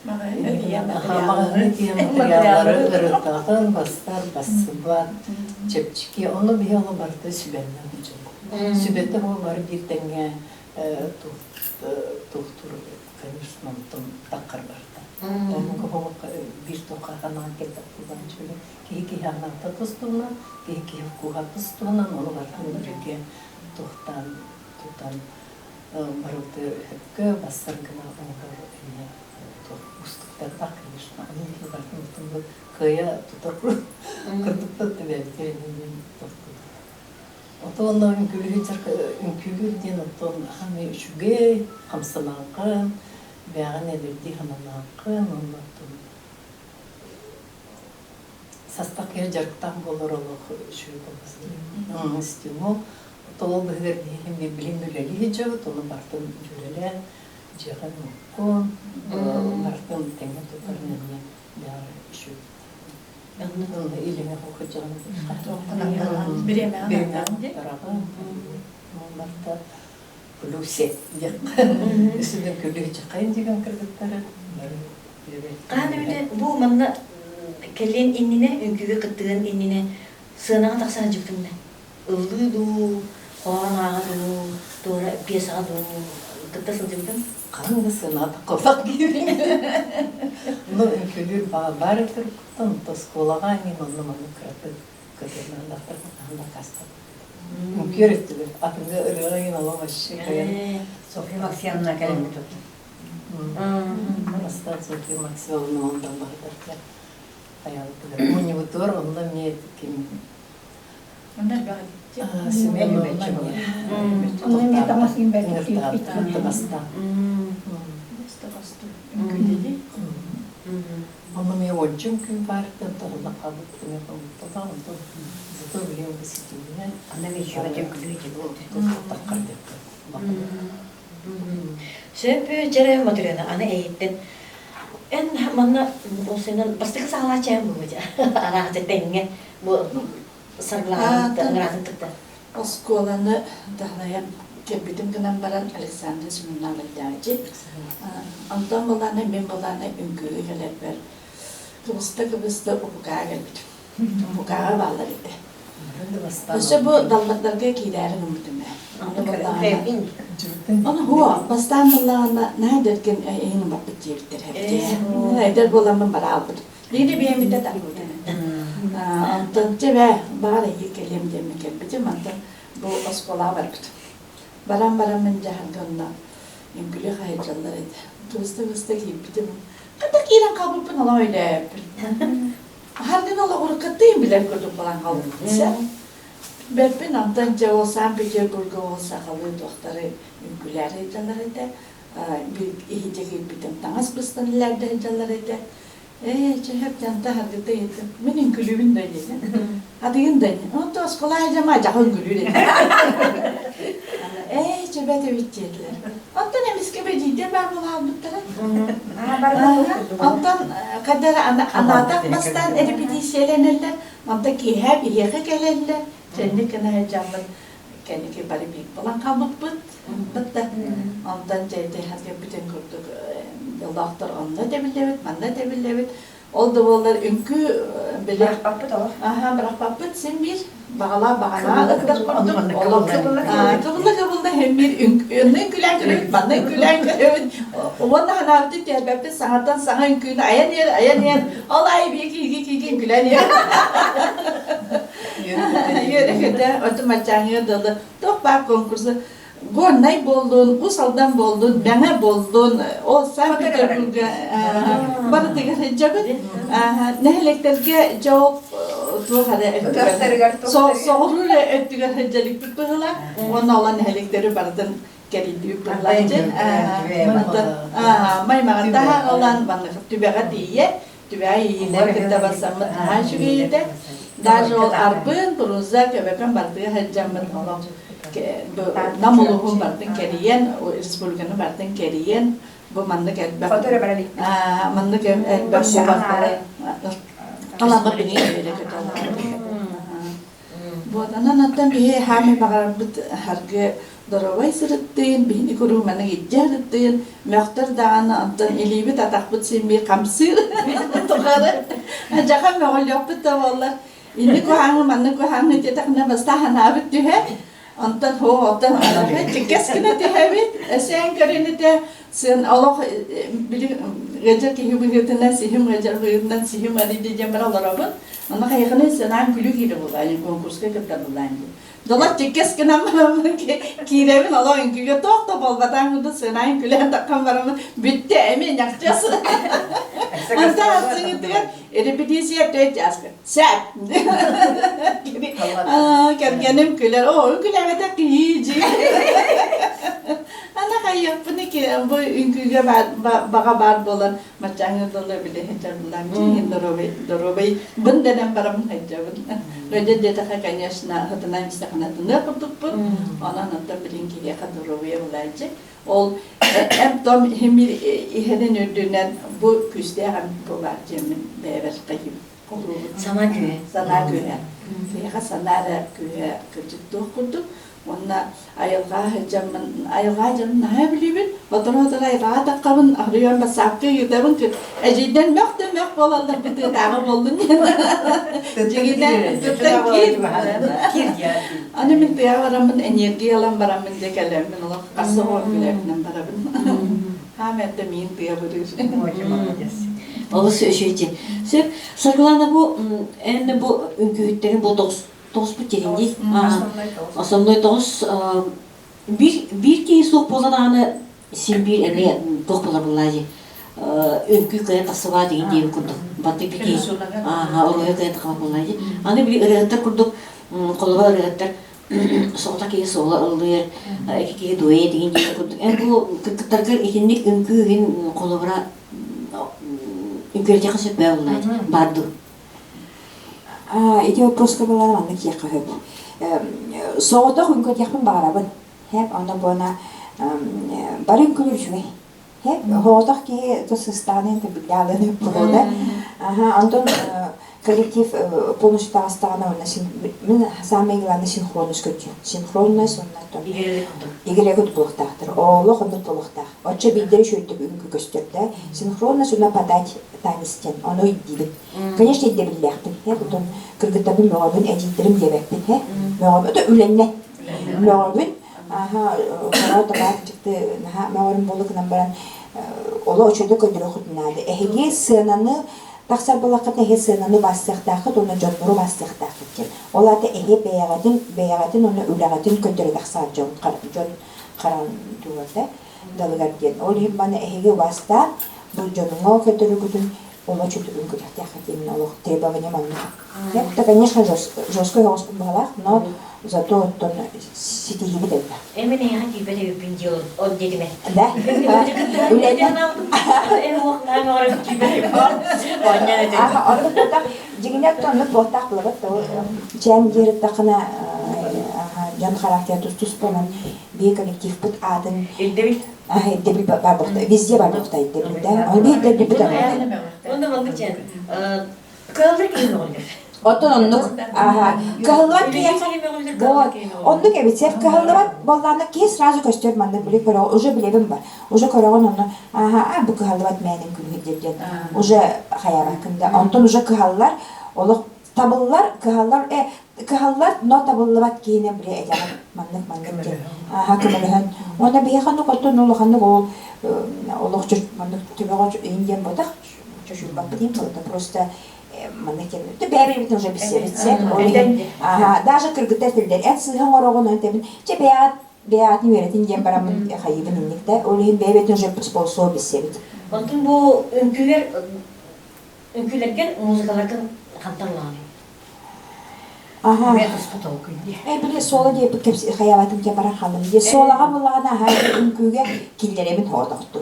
маҕаһыыны тиийэн материаллары ырытаҕын, бастар, бассыбат, чэпчэки. Ону биһи ону барыта сүбэннэн дьон. Сүбэтэ ол бары биир тэҥҥэ туохтуур, конечно, онтон таххар барыта. Оннук биир туохха ханаан кэлбэт буолан үчүгэй. Киһи киһи анаата тустуунан, киһи киһи вкуһа тустуунан, ону барытын бииргэ туохтаан тутан барыты өккө бассар гына оҥорор эмиэ уустуктардаах, конечно. Аны биһи барытын бу кыайа тутар курдукпут бэйэбитигэр тохтуур. Отон үҥкүүлүүр диэн оттон хаамай үчүгэй, хамсанааххын, бэйэҕин эдэрдии сананааххын, уонна оттон састах киһи дьарыктаах буолар олох үчүгэй буолбас. Стимул. Толол быһыгар биһиги билим үлэлии сылдьабыт, ону бартын дьүөрэлээн, дьиэҕин муккун, бартын тэҥҥэ тутар эмиэ бэҕэ үчүгэй. Илиҥэ хохочоҕун бириэмэҕин барта плюсе үсүнэн күлү деген кыргыттары Хаан эбитэ бу манна кэлиэн иннинэ, үҥкүүгэ кыттыган иннинэ сыанаҕа тахса сылдьыбытым да ыллыы дуу, хоһоон ааҕа дуу, туора пьесаҕа дуу кытта сылдьыбытым. Хаһан да сыанаҕа таххаллах диибин. Ну, үҥкүүлүүр баҕа баар этэр оскуолаҕа мин онно маннык кыратык кытыннаахтар хаһан дакаастабыт. Үҥкүүр өттүгэр атыҥҥа ырыаҕа иҥин олох вообще кыайан Софья Максимовна кэлэммит Бастаан Софья Максимовна онтон баһытар хайаабытыгар мунньубутугар онно эмиэ ким Семеновна Онно эмиэ таҥас Ыртаабыт Онно эмиэ уонча үҥкүү баар тоһулла хаалбыт эмиэ хомутталаах онтон зато билигин бу ситиминэн Аны үчүгэй үҥкүүлүү таххар диэххэ Сөп дьэрэ Матрена аны эйиттэн эн манна ол бастакы саҕалааччы эн буолбут араахча тэҥҥэ бу саргылаатын ыҥыраатын кытта Оскуоланы таһлайан. кэлбитим гынан баран Александра Семеновна Вальдажи. Онтон булаана мин булаана үҥкүүгэ кэлэрбэр кыбыста-кыбыста УПК-ҕа кэлбитим. УПК-ҕа бааллар этэ. Өссө бу даллардарга киирээри гыммытым ээ. Ону хуо, бастаан буллаҕына наһаа эдэргин эйиҥ баппыт диэбиттэр эбит. Эдэр буоламмын бара албытым. Биирдэ биэммитэ тарбытым. Онтон чэ бээ, баҕар эйиги кэлиэм диэммин кэлбитим, онтон бу оскуолаҕа барбытым. Баран бараммын дьаһарга онно үҥкүлү хаһыйдьаллар этэ. Кыбыста-кыбыста киирбитим. Хата киирэн хаалбыппын олох өйдөөбөппүн. Харгын олоҕуруккаттыын билэр курдук балан хаалбыппын. Бэрпин онтон дьэ ол Санкт-Петербурга ол сахалыы туохтары үҥкүлээри ыйдалар этэ. Иһитэ киирбитим таҥас быстан илээрдэ сылдьаллар этэ. Ээ, чэһэп дьанта харгыта ыйыттым. Мин үҥкүлүүбүн да диэтим. Атыгын да диэн. Онто оскуола дьама дьаха үҥкүлүүр этэ. Ээ, чэбэт эбит диэтилэр. Онтон эмискэ бэдьиийдэр баар буолаалбыттара. Онтон хадара анаатах бастаан репетициялэнэллэр, онтон киэһэ биһиэхэ кэлэллэр. Чэнник гына сылдьаммыт кэнники бары биир буолан хаалбыппыт. Бытта. Онтон дьэ бүтүн курдук олохтор онно тэбиллэбит, манна тэбиллэбит. Ол да буоллар үҥкүү били Бырахпаппыт олох. Аха, бырахпаппыт син биир баҕалаах баҕалаах ыттар курдук олох кыбылла-кыбылла һин биир онно үҥкүүлээн көрөбүт, манна үҥкүүлээн көрөбүт. Уонна санаабытын түһэрбэппит, саҥаттан саҥа үҥкүүнү айан иһэр, айан иһэр. Ол аайы биир киһиги киһиги үҥкүүлээн иһэр. Үөрэ-көтө, оту маччааҥҥа дылы туох баар конкурсу Горнай буоллун, Уус Алдан буоллун, Мэҥэ буоллун, ол Санкт-Петербурга барытыгар сылдьабыт. Нэһилиэктэргэ дьэ ол туох эрэ өттүгэр соҕуруу эрэ өттүгэр сылдьалыкпыт быһыылаах. Уонна ол нэһилиэктэри барытын кэрийдибит быһыылаах. Маймаҕын таһааҕалаан маннык түбэҕэ тиийэ Түбэҕэ иилэр кытта барсаммыт наһаа үчүгэй этэ. Даже ол арбын, пруза, көбөкөн бардыга сылдьаммыт олох Нам улууһун бардын кэрийэн, республиканы бардын кэрийэн, бу маннык элбэх маннык элбэх кубактары аламмыт билигин үөрэ көтөллөр. Вот, онон оттон биһи хаамай баҕарарбыт харгы доруобай сырыттыын, биһини куруук маннык илдьэ сырыттыын, мөхтөр даҕаны онтон илиибит атахпыт син биир хамсыыр тухары дьаха мөҕүллүөхпүт да буоллар инник куһааҥы маннык куһааҥы диэтэхинэ бастаан санаабыт түһэр онтон һоо оттон чиккэс гына түһэбит эсээн көрүнүтэ Сын олох били ыалдьар киһи быһыытынан сиһим ыалдьар быһыытынан сиһим арыйда диэн бара олоробун. Онно хайыхыны сынаан күлүү киирэ булаан, конкурска кытта булаан диэн. Долор чиккэс гынан бараммын киирэбин олох үҥкүүгэ туох да буолбатаан курдук сынаан күлээн таххан бараммын бүттэ эмиэ ньахчас. Антон ассыҥытыгар репетиция төрт чааска. Сәп! Кэргэним күлэр. Оо, күлээбэтэх киһи дьиэ. Ана хайыахпын бу үҥкүүгэ баҕа баар буолан маччааҥҥа дылы билэ сылдьарбылаам дьиҥин доруобай доруобай бын дэнэн бараммын сылдьабын. Рөдө диэтэхэ, конечно, сытынан истэххинэ тыныа курдукпун. Онон оттон билин киһиэхэ доруобуйа булааччы. Ол эм-том иһимир иһэрин үрдүнэн бу күүстээх эм бу баар диэммин бэйэбэр хайыыбын. Санаа күүһэ. Санаа күүһэ. Киһиэхэ санаа эрэ күүһэ кырдьык туох курдук. Уонна айылҕа сылдьаммын, айылҕа дьонун наһаа билибин. Сотору-сотору айылҕаҕа таххабын, аһырыйан бассаапка ыытабын. Эдьиийдэн мөх да мөх буолаллар бытыытааҕы буоллун диэн. Дьиҥинэн, тыттан киир. Аны мин тыаҕа бараммын, энергия ылан бараммын дьэ кэлэммин олох хас оҕо күлэбинэн барабын. Хаам эрдэ миин тыа бырыыр. Олус үчүгэй. Сөп. Саргылана бу эн бу үҥкүүһүттэрин бу тоҕус тоҕуспут диэн дии. Основной тоҕус биир биир киһи суох буолан ааны син биир эмиэ туох буолар буоллаа дии. Үҥкүү кыайан тахсыбаа деген диэбит курдук. Баты бики ааха оруйа кыайан тахсыбат буоллаа дии. Аны били ырыаһыттар курдук холобура ырыаһыттар соҕотох киһи суола ыллыыр, икки киһи дуэт деген диэбит курдук. Эн бу кыргыттаргар итинник үҥкүү иһин холобура үҥкүүлэтиэххэ сөп бээ буоллаа дии. Баар дуу? Ити вопроска буолан маннык диэххэ сөп. Соҕотох үҥкүүлэтиэхпин баҕарабын. Хэп, онно буона бары үҥкүүлүүр үчүгэй. Хэп, соҕотох киһи тус сыстаҕына биллэ алын буолуо. Онтон Коллектив полностью таҕыстаҕына уонна мин самое главное синхронность көрдүүм. Синхронность уонна игрегут буолуохтаахтар. Олох оннук буолуохтаах. Оччо биирдэрэ үчүгэйдик үҥкүү көстөр да. Синхронность уонна подать танец диэн. Ону ирдиибин. Конечно, ирдэбиллээхпин. Һэ, потом кыргыттарбын мөҕөбүн, эдьиийдэрим диэбэппин. Һэ, мөҕөбүн. Это үлэннэ. Мөҕөбүн. Аха, хоро табаах дьикти наһаа мөҕөрүм буолла гынан баран олох үчүгэйдик көрдөрүөххүтүн наада. Эһиги сыананы тахсар буоллаххытына эһи сыананы бастыахтааххыт уонна дьоннору бастыахтааххыт диэн. Ол аата эһи бэйэҕитин бэйэҕитин уонна үлэҕитин көрдөрө тахсаар дьон дьон харан туурата далыгар диэн. Ол иһин маны эһиги убаастаан бу дьонуҥа көрдөрүүгүтүн олох чутугун күрэхтээх диэн олох требование маннык. Это, конечно, жесткой оҕоспун баҕалаах, но зато оттон ситиһиибит элбэх. Эмин эйиэхэ тиийбэт эбиппин дии ол диэтимэ. Да. Дьиҥинэ оннук буолтаах булабыт чээн диэриттаххына дьон характера тус-туспанан биир коллективпыт аатын Ирдэбил. Ирдэбил бар везде бар буохта ирдэбил да. Оны биир ирдэбил Онно маннык чээн кыһаллар киһи мөҕүллэр. Оттон оннук аха кыһаллыбат киһиэхэ вот оннук эбит сеп кыһаллыбат боллаана киһи сразу көстөр маннык били көрө уже билэбин бар уже көрөҕүн онно аха а бу кыһаллыбат мээнин күлүһүт диэн диэн уже хайаабаккын да онтон уже кыһаллар олох табыллар кыһаллар э кыһаллар но табыллыбат киһини били этэҕин маннык маннык диэн аха көмөлөһөн уонна биһиэхэ оннук оттон улаханнык ол олох маннык төбөҕө иин диэн буотах чочуйбаппыт иин буолта просто маннык диэн бэйэ-бэйэбитин уже билсэбит даже кыргыттар этэллэр эн сыыһа оҥороҕун этэбин чэ бэйэҕит бэйэҕитин үөрэтин диэн бараммын хайыыбын инник да ол иһин бэйэ-бэйэбитин уже спонсор билсэбит Онтун бу үҥкүүлэр үҥкүүлэргэр музыкаларгын хантан ылаҕыный? Аха. Эмиэ туспа толкуй дии. Э, били суола диэппит кэпси хайаабатым диэн баран хааллым. Дии суолаҕа буллаҕына аһаа үҥкүүгэ киллэрэбин хоотохту.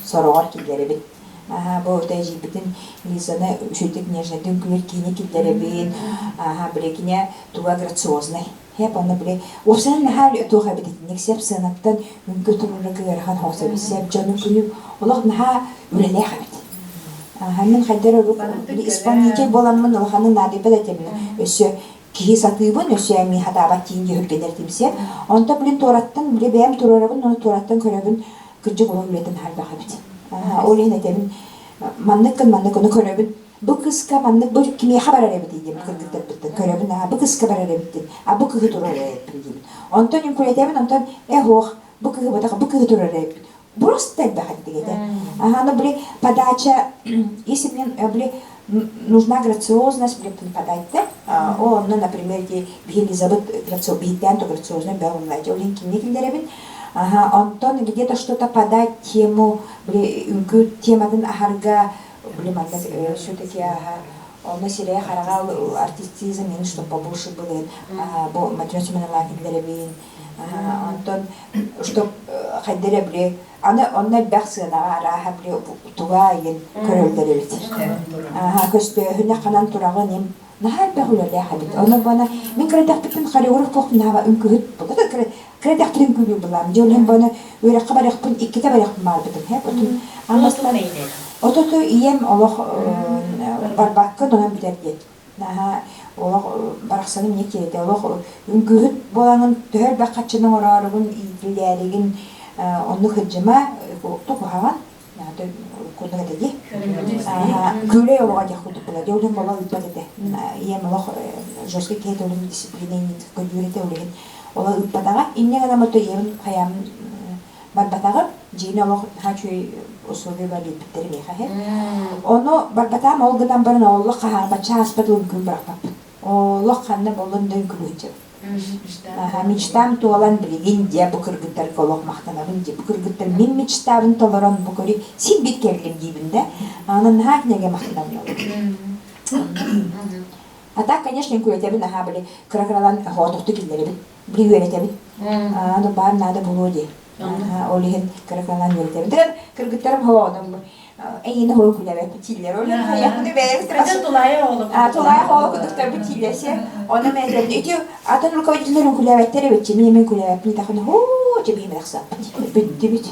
Сороҕор киллэрэбин. Аһаа, бу эдьиийбитин Лизаны үчүгэйдик нежнайдык үҥкүүлүүр киһини киллэрэбин. Аһаа, били кинэ туга грациознай. Хэп онно били уопсайынан наһаа туох эбит итинник сеп сыанаттан үҥкүү туруорарга ыарахан хоос эбит сеп дьону күнү олох наһаа үлэлээх эбит. Аһаа, мин хайдар били исполнитель буоламмын улаханын наадыйбат этим. Өссө киһи сатыыбын, өссө эмиэ хатаабат тиин дьүһүргэнэр тимсэ. Онто блин туораттан били бэйэм туруорабын, ону туораттан көрөбүн кырдьык олох үлэтин харбах эбит. Ол иһин этэбин, маннык гын, маннык ону көрөбүн. Бу кыска маннык бу кимиэхэ барар эбит диэн кыргыттарбыттан көрөбүн, а бу кыска барар эбит диэн, а бу кыһы турар эбиппин диибин. Онтон үҥкүлэтэбин, онтон э һуох, бу кыһы батах, бу кыһы турар эбиппин. Просто элбэх этик этэ. Ага, ну, били, подача, если мне, били, нужна грациозность, били, подать, да? О, ну, например, биһи Елизабет биһиттээн то грациозный бэллэти, ол иһин кинини киллэрэбин. Ага, онтон где-то что-то подать тему, били, үҥкүү тематын аһарга, били, манна все-таки, ага, онно сирэйэ хараҕа артистизм, чтобы побольше было, бу Матрена Семеновна киллэрэбин. Онтон чтоб хайда эрэ били аны онно элбэх сыанаҕа арааһа били туга айын көрөллөр эбит. Аха көстөөһүнэ ханан тураҕын им наһаа элбэх үлэлээх эбит. Ону бана мин кыратахпыттан хореограф буолуохпун үҥкүүһүт кыратахпын үҥкүүлүүр булаам. Дьэ ол бана үөрэххэ барыахпын иккитэ барыахпын баарбытым. Һэ отун аммастан ототу ийэм олох барбаккын онон бүтэр диэн. Наһаа олох барахсаным не киэтэ олох үҥкүүһүт буолаҥын төһө элбэх хаччыны оҥорооругун иитиллээригин оннук сылдьыма куһаҕан курдук этэ дии күүлэй олоҕо диэх курдук була дии ол олох ыыппат этэ ийэм олох жесткий киһи этэ олох дисциплина көдүүр этэ ол иһин олох ыыппатаҕа инньэ гынан ото ийэбин хайаамын барбатаҕым дьиэни олох наһаа үчүгэй условия бар биэрбиттэр миэхэ иһин ону барбатаам ол гынан баран олох хаһаабачча ааспат үҥкүүм бырахпаппын олох ханна буоллун да үҥкүүлүү сылдьабын мечтам туолан билигин дьэ бу кыргыттарга олох махтанабын дьэ бу кыргыттар мин мечтабын толорон бу көрү син бит кэллим диибин да онон наһаа кинигэ махтанабын а так конечно үҥкүүлэтэбин аһаа били кыра-кыралаан хоотохтук киллэрэбин били үөрэтэбин. Аны баар наада буолуо дии. Ол иһин кыракалаан үөрэтэбин. Тыган кыргыттарым хоһооном эйиэнэ хоһу күлэбэппит тииллэр. Ол иһин хайахпыны бэйэбит Тулаайа оҕоло тулаайа оҕоло кудуктарбыт тииллэрсе. Онно мээтэбин ити атын руководителлэр күлэбэттэр эбит. Мин мен күлэбэппин тахын хуу. Оо, дьэ биһи мэлэхсаппыт. Бүттүбүт.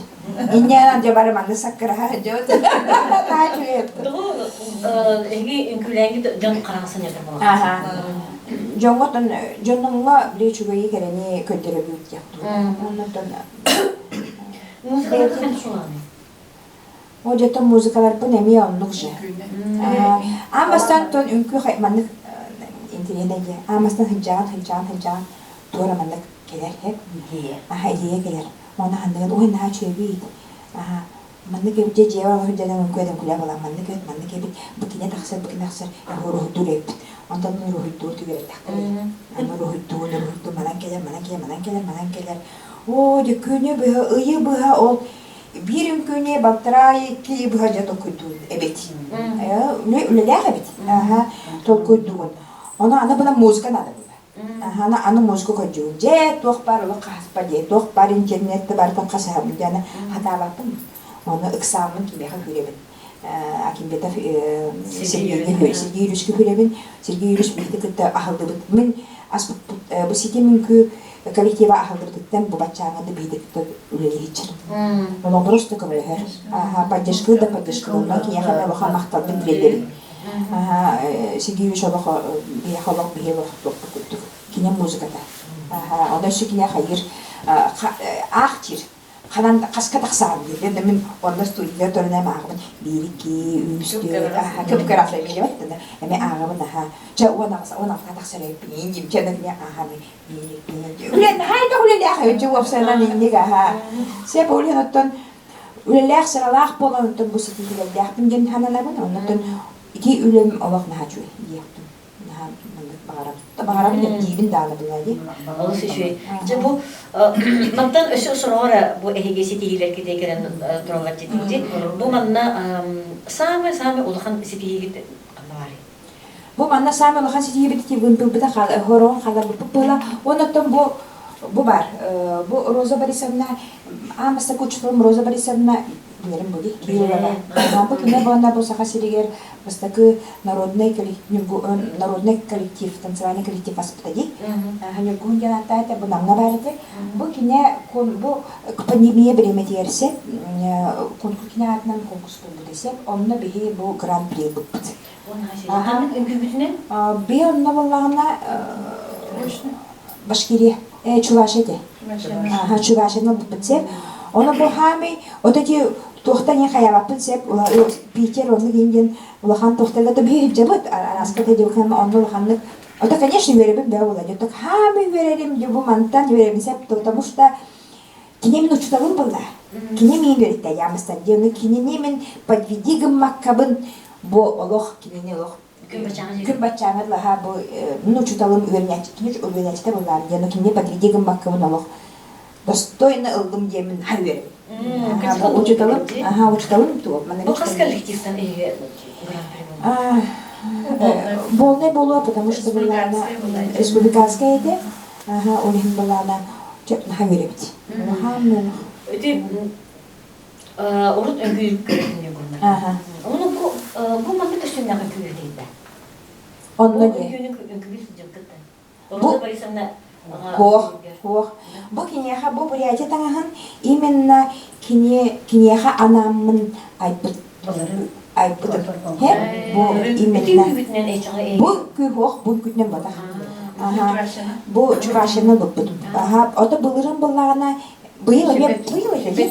Инньээн дьэ бары манны саккыраһа дьот. Наһаа үчүгэй. Тоҕо эһиги үҥкүүлээҥҥит дьон хараҥасын эрдэ Аха. Дьоҥҥо дьонуҥҥа били үчүгэйи кэрэни көрдөрөбүт диэх Оннуттан Музыкаларга хайдах шулаҕыный? О дьэ музыкаларбын эмиэ оннук же. Аан бастаан тон үҥкүү маннык интириэнэ диэ. Аан бастаан сылдьаҕын сылдьаҕын сылдьаҕын туора маннык кэлэр хэп. Аха идея кэлэр. Уонна ханныгын ой наһаа үчүгэйбит. Аха маннык эбит дьэ дьиэбэр олорон дьэнэн үҥкүү үҥкүүлээ буолан маннык эбит маннык эбит бу кинэ тахсар бу кинэ тахсар уруһуйдуур эбиппит. Онтон уруһуйдуур түгэрэттэхтэрий. Аны уруһуйдуун уруһуйдуу манан кэлэр манан кэлэр манан кэлэр манан кэлэр. Оо дьэ күнү быһа ыйы быһа ол биир үҥкүүнү балтараа икки быһа дьэ толкуйдуун эбит. Үлэлээх эбит. Аха толкуйдуун. Ону аны бына музыка надо было. Аха аны аны музыка көрдүүн. Дьэ туох баар олох хаһыспа дии, туох баар интернетте барытын хасыһабын диэн хатаабаппын. Ону ыксааммын кимиэхэ күүрэбин. Акимбетов Сергей Сергей Юрьевичка күрэбин. Сергей Юрьевич биһиги кытта аһыллыбыт. Мин аспыппыт бу ситим үҥкүү коллектива аһыллыбытыттан бу баччааҥҥа да биһиги кытта үлэлиһиччэр. Онон просто көмөлөһөр. Аха, поддержка да поддержка онно киниэхэ эмэ улахан махталбын тириэрдэбин. Аха, Сергей Юрьевич олох биһиэхэ олох биһиги олох туохпут курдук. Кини музыката. Аха, онно өссө киниэхэ хайыыр аах диир. Ханан хаска тахсаҕын диир. Да мин онно студия туран эм ааҕабын биир икки үс түөрт аха кып-кыра эмиэ да эми ааҕабын аха чэ 16 16 тахсар эбиппин диим чэ эмиэ ааха биир икки үлэн хайдах үлэлээх эбит дьэ уопсайынан инник аха сеп ол иһин оттон үлэлээх сыралаах буолан оттон бу ситиһиилэрдээхпин диэн сананабын оннуттан ити үлэм олох наһаа үчүгэй диэхпин наһаа маннык баҕарабын баҕарабын деп диибин даҕаны буолаа дии Олус үчүгэй. Дьэ бу мантан өссө сороҕор бу эһиги ситиһиилэргитэ кэлэн тураллар дии. Бу манна самый-самый улахан ситиһиигит ханна баарый? Бу манна саамай улахан ситиһиибит ити вымпелбыта хороон хааларбыппыт буола. Уонна оттон бу бу бар. Бу Роза Борисовна аан бастакы учууталым Роза Борисовна билэрим бу дии Кириллова. Бу кине буонна бу Саха сиригэр бастакы народный народный коллектив, танцевальный коллектив аспыта дии. Ньургуһун диэн ааттаата бу Намҥа баар этэ. Бу кине бу пандемия бириэмэтигэр сеп конкурс кине аатынан конкурс буолбута сеп. Онно биһи бу гран-при ылбыппыт. Ханнык үҥкүүгүтүнэн? Би онно буоллаҕына Башкирия, Чувашия этэ. Аха, Чувашияны ылбыппыт сеп. Ону бу хаамый, вот эти туохтан не хаябаппын сеп, Питер оннук индиан улахан туохтарга да биһи илдьэбит, араска тедебикэн онно улаханнык Это, конечно, үөрэбин бөҕө буолла. Так хаамый үөрэрим, бу мантан үөрэбин сеп, потому что Кини мин учууталым буолла. Кини миин үөрэттэ яамыстан диэн кинини мин подведи гыммаккабын бу олох кинини олох күн баччааҥы лаһа бу мин учууталым үөрэнээччи кини үөрэнээччитэ буоллаам диэн кинини подведи гыммаккабын олох достойно ыллым диэмин ха үөрэбин. Бу учууталым аха учууталым туох Бу хас коллективтан эһиги Буолнай буолуо, потому что былаана республиканская этэ. Аха, ол иһин былаана наһаа үөрэбит. Улахан Ити урут үҥкүү көрүҥү гыннар. Ону бу бу маннык көстүүннээх үҥкүү үһү Онно Бу үҥкүүнү үҥкүүлүү сылдьыбыккыт да. Роза Борисовна Хуох, хуох. Бу киниэхэ бу Бурятия таҥаһын именно кини киниэхэ анааммын айбыт айбытым. Бу именно бу күүһуох бу үҥкүүтүнэн батах. Бу Чувашияны ылбыппыт. Аха, ото былырын быллаҕына быйыл эмиэ быйыл этэ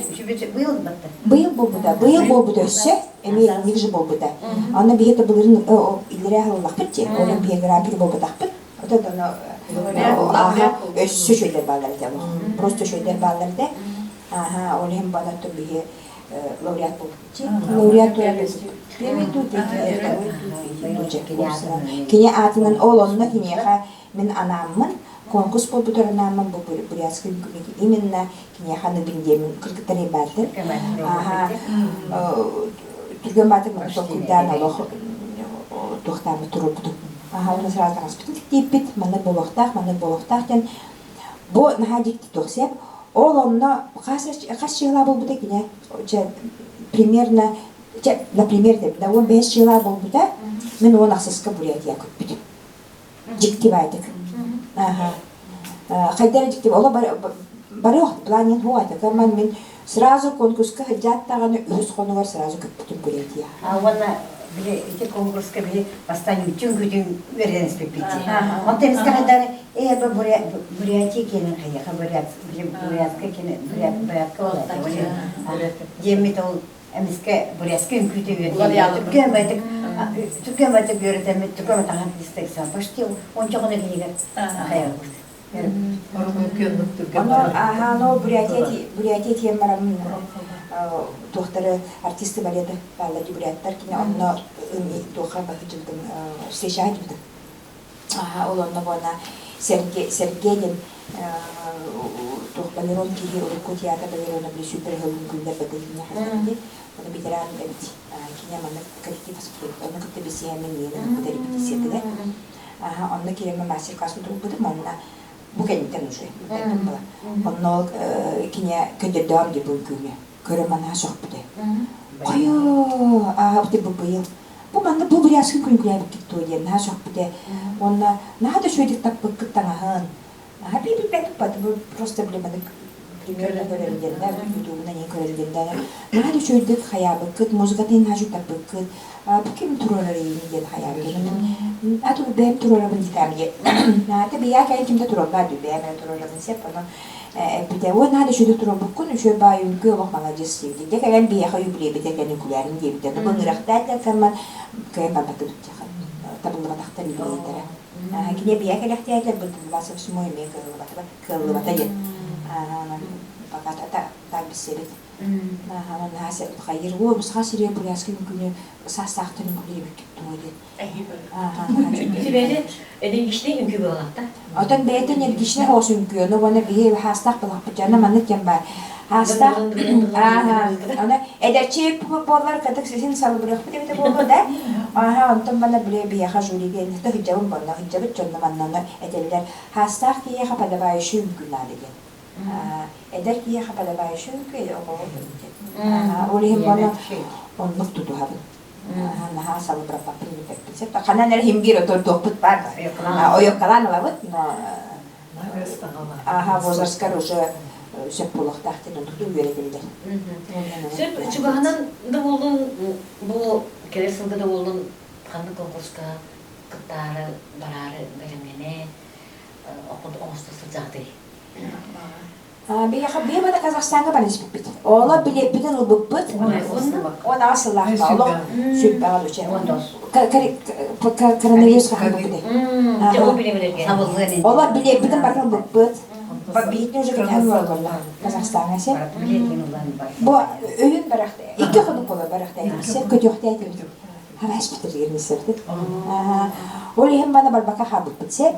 Быйыл буолбута. Быйыл буолбута өссө эмиэ инник же буолбута. Аны биһи былырын иллэрээ ыллахпыт дии. Оны биография буолбатахпыт. Вот это оно ага, өссө үчүгэйдэр бааллар этэ Просто үчүгэйдэр бааллар этэ. Ага, ол иһин банаттан биһи лауреат буолбут. Лауреат Первый тут Кини аатынан ол онно киниэхэ мин анааммын конкурс буолбутар анааммын бу бурятский именно киниэхэ аныбын диэмин кыргыттар баартыр. Ага, түргэн баатыр толкуйдаан олох туохтааммыт туруорбутум. Аха, уонна сразу таҥаспытын тиктииппит, маннык буолуохтаах, маннык буолуохтаах диэн бу наһаа дьикти туох сеп. Ол онно хас хас чыһылаа буолбута кинэ чэ примерно чэ например деп да 15 чыһылаа буолбута мин 16-ка Бурятия көппүтүм. Дьикти баайдык. Аха. Хайдара дьикти оло Бары планин хуа это мин сразу конкурска сылдьаат даҕаны үһүс хонугар сразу көппүтүм Бурятия. А уонна били ити конкурска били бастаан үтүн-күтүн үөрэнэн испиппит. Онтон эмискэ хайдары ээ бу Бурятия киэнин хайыха бурят бурятка кини бурят бурятка буолар диэммит ол эмискэ бурятска үҥкүүтэ үөрэтэн түргэн байтык түргэн байтык үөрэтэммит түргэн байтахан тистексан почти ончоҕуна кинигэр хайабыт Аны Бурятия тиэн бараммын туохтары артисты балета бааллар буряттар кини онно туохха баһыдьыбытым встреча дибитим. Ол онно буона Сергей диэн туох балерон киһи урукку театр балерона били супер үҥкүүлэр бэтэлине хасарди оны ветеран эбит кини маннык коллектив онно кытта билсиһэммин миэнэ кытта репетициятыгар Онно киирэммин мастер-класс тутулбутум, онно бу кэнниттэн уже была. Онно кини көдөрдөөн дии бу үҥкүүнү. Көрө манаа сөхпүтэ. Хайа, аабыты бу быйыл. Бу манна бу бурятскай күнкүлээбиккит дуо диэн наһаа сөхпүтэ. Уонна наһаа да үчүгэйдик таппыккыт таҥаһын. Наһаа билбэт бу просто били маннык примерно көрөрүн диэн да, ютубунан иһин көрөрүн диэн да. Наһаа да үчүгэйдик хайаабыккыт, музыкатын наһаа үчүгэй таппыккыт. Бу ким туруорар ийин диэн хайаабытын. Аты бэйэм туруорабын диэтээм дии. Аты бэйээ кэлин ким да туруорбат дүү бэйэм эрэ туруорабын сеп ону эппитэ. Ой наһаа да үчүгэйдик туруорбуккун, үчүгэй баай үҥкүү олох маладьыас диэбитэ. Дьэ кэлэн биһиэхэ юбилейбитэ кэлин күлээрин диэбитэ. Бу ыҥырахтаат диэн кэлэн барбатыбыт табыллыбатахтар юбилейдара. Кини бэйэ кэлэхтиэтэ бу 28 эмиэ кыаллыбата кыаллыбата диэн. Пока так билсэбит. Наһаа хайыр оо саха сиригэр бурятскай үҥкүүнү саастаахтар үҥкүүлэр эбиккит дуо диэн. Ити энергичнэй үҥкүү буоллахта. Отон бэйэтэ энергичнэй соҕус үҥкүү, ону уонна биһи хаастаах былахпыт дьоно маннык диэн баар. Хаастаах аны эдэрчи буоллар кытык сисин салыбырыахпыт эбитэ буолуо да. Аха онтон бана били биһиэхэ жюригэ сылдьабын буолла сылдьабыт дьонно манна этэллэр хаастаах киһиэхэ подобающий үҥкүү наада диэн. Эдэр киһиэхэ подобающий үҥкүү оҕоҕо диэн. Ол иһин буолла оннук тутуһабын. Наһаа салыбыраппаппын билбэппин сөп. Ханан эрэ иһин биир отурдуохпут баар. Ойуоккалаан ылабыт, но аха возрасткар уже сөп буолуохтаах диэн онтук үөрэтиллэр. Сөп чугаһынан да буоллун бу кэлэр сылга да буоллун ханнык конкурска кыттаары бараары бэлэмнэнэ оҥосто сылдьаҕытый? Биһиэхэ биһи бана Казахстаҥҥа баран испиппит. Оҕолор билиэппитин ылбыппыт. 16 сыллаахта олох сүрбэҕэ дуче. Коронавирус хаһан Олор билиэппитин барытын ылбыппыт. Биһитин уже кэтэһэн олороллор Казахстаҥҥа сеп. Бу өйүн барахта икки хонук буолар барахта сеп көтүөхтээтибит. Хараспытыр миссэрдит. Ол иһин бана барбакка хаалбыппыт сеп.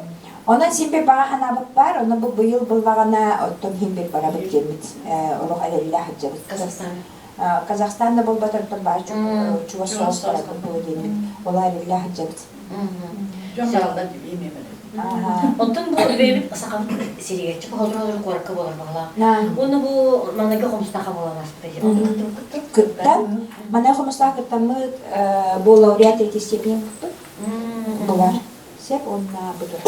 Онон син бир баҕа санаабыт баар, ону бу быйыл буллаҕына, оттон иһин бир барабыт диэммит олох эрэллээх сылдьабыт. Казахстан. Казахстан да буолбатар, оттон баар чугас соҕус барабыт буолуо диэммит, олох эрэллээх сылдьабыт. Дьон бараллар дии Онтон бу бэйэбит сахабыт сиригэр чугаһолору куоракка буолар баҕалаах. Уонна бу маныга хомустааха буолан ааспыта. Кыттан, манайга хомустааха кыттаммыт бу лауреат третьей степени кыппыт. Булар. Сөп уонна бутур.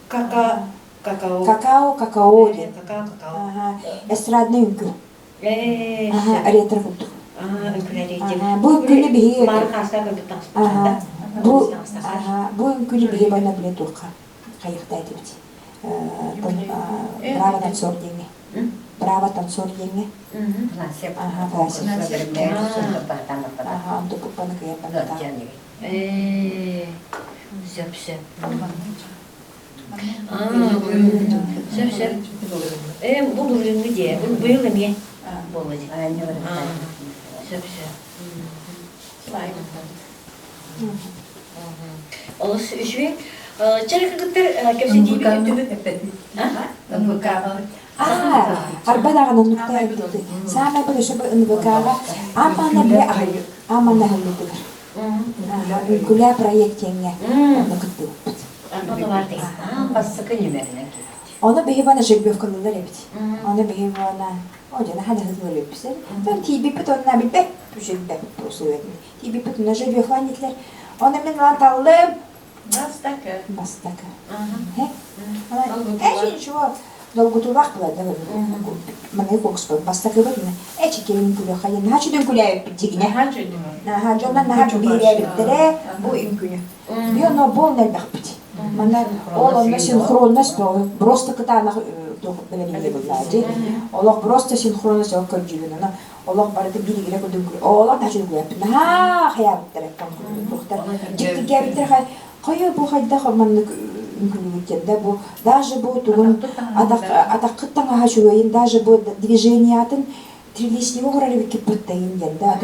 Кака, какао. Какао, какао диэн. Какао, какао. Эстрадный үҥкүү. Ээ, ретро курдук. Үҥкүүлэр Бу үҥкүүнү биһиги Бары хаастаах көрбүт таҥаспыт Бу бу үҥкүүнү биһиги бана билэ туохха хайыахта этибит. Право танцор диэҥҥэ. Право танцор диэҥҥэ. Ага, Ага, онтукуппаны кыйан барбата. Ээ, сөп сөп. Сөп сөп. Ээ, бу былырыыҥҥы дьиэ. Быйыл эмиэ буолла дии. Сөп сөп. Олус үчүгэй. Чэ, кыргыттар кэпсэтиибит түмүк. Арба даҕаны оннуктаа эбит. Саамай бу өссө НВК-ҕа аамана бile аамана аһыллыытыгар. Үҥкүлээ проект диэҥҥэ онно кыттыбыппыт. Бастакы нүмеринэн киирбит. Ону биһи бана жеребьевкалыылар эбит. Ону биһи бана о дьэ наһаа да ыһытылар эбиппит. Тон тиийбиппит онно билбэт билбэт усулуобуйатын. Тиийбиппит онно жеребьевкалаан диэтилэр. Ону мин ылан таллым. Бастакы. Бастакы. Э, ничего. Долгутуулаах буолар да маҥнай куокуспут бастакыбыт эчи кэлин үҥкүүлүөххэ диэн наһаа үчүгэй үҥкүүлээбиппит дьигинэ. Наһаа дьоннор наһаа биһирээбиттэрэ бу үҥкүүнү. Биһи онно бу онно элбэхпит. Манна ол онно синхронность просто кытаанах бэлэмниир буоллаа дии. Олох просто синхронность ол көрдүүбүн ону олох барыта бииригирэ курдук олох наһаа үчүгэй наһаа хайаабыттара туохтар дьиктиргээбиттэр хайа бу хайдах маннык үҥкүүлүүгүт диэн да бу даже бу тугун атаххыт таҥаһа үчүгэйин даже бу движениятын трилистниги оҥорор эбиккит быттайын диэн да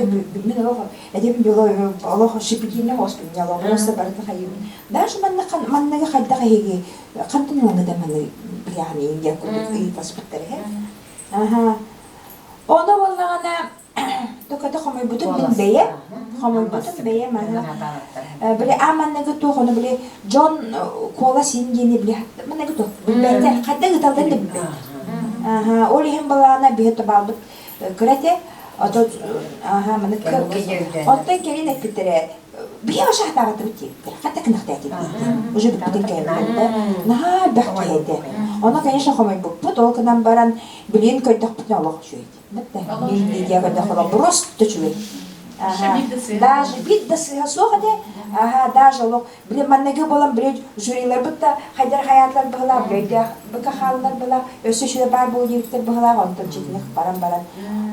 мин олох этим было олох шипитинне хоспун олох просто барыта хайыбын даже манна манныгы хайдах эһиги хантан ылаҥыта манны билэҕин диэн курдук ыйытаспыттар эһэ аха ону буоллаҕына Токото хомуйбутум мин бэйэм, хомуйбутум бэйэм аһа. Били аа манныгы туох ону били дьон куолас иин диэни били манныгы туох билбэттэр хайдах ыыталларын да билбэттэр. Аха ол иһин балаана биһи табаалбыт кыра этэ. Ото аха маны оттон кэлин эппиттэрэ биһи башаатаабатыбыт диэбиттэр. Хатта кынахтаатыбыт диэбиттэр. Уже бүппүтүн кэлбитэ. Наһаа элбэх киһи этэ. Ону, конечно, хомуйбуппут. Ол гынан баран билигин көрдөхпүтүнэ олох үчүгэй. Биир көрдөххө просто үчүгэй. Даже биир да сыыһа суох этэ. Аха, даже олох били манныгы буолан били жюриларбыт да хайдар хаyaатылар быһылаах, өйдөөх быка хааллар быһылаах, өссө үчүгэй баар буолуо диэбиттэр быһылаах, онтон читиних баран баран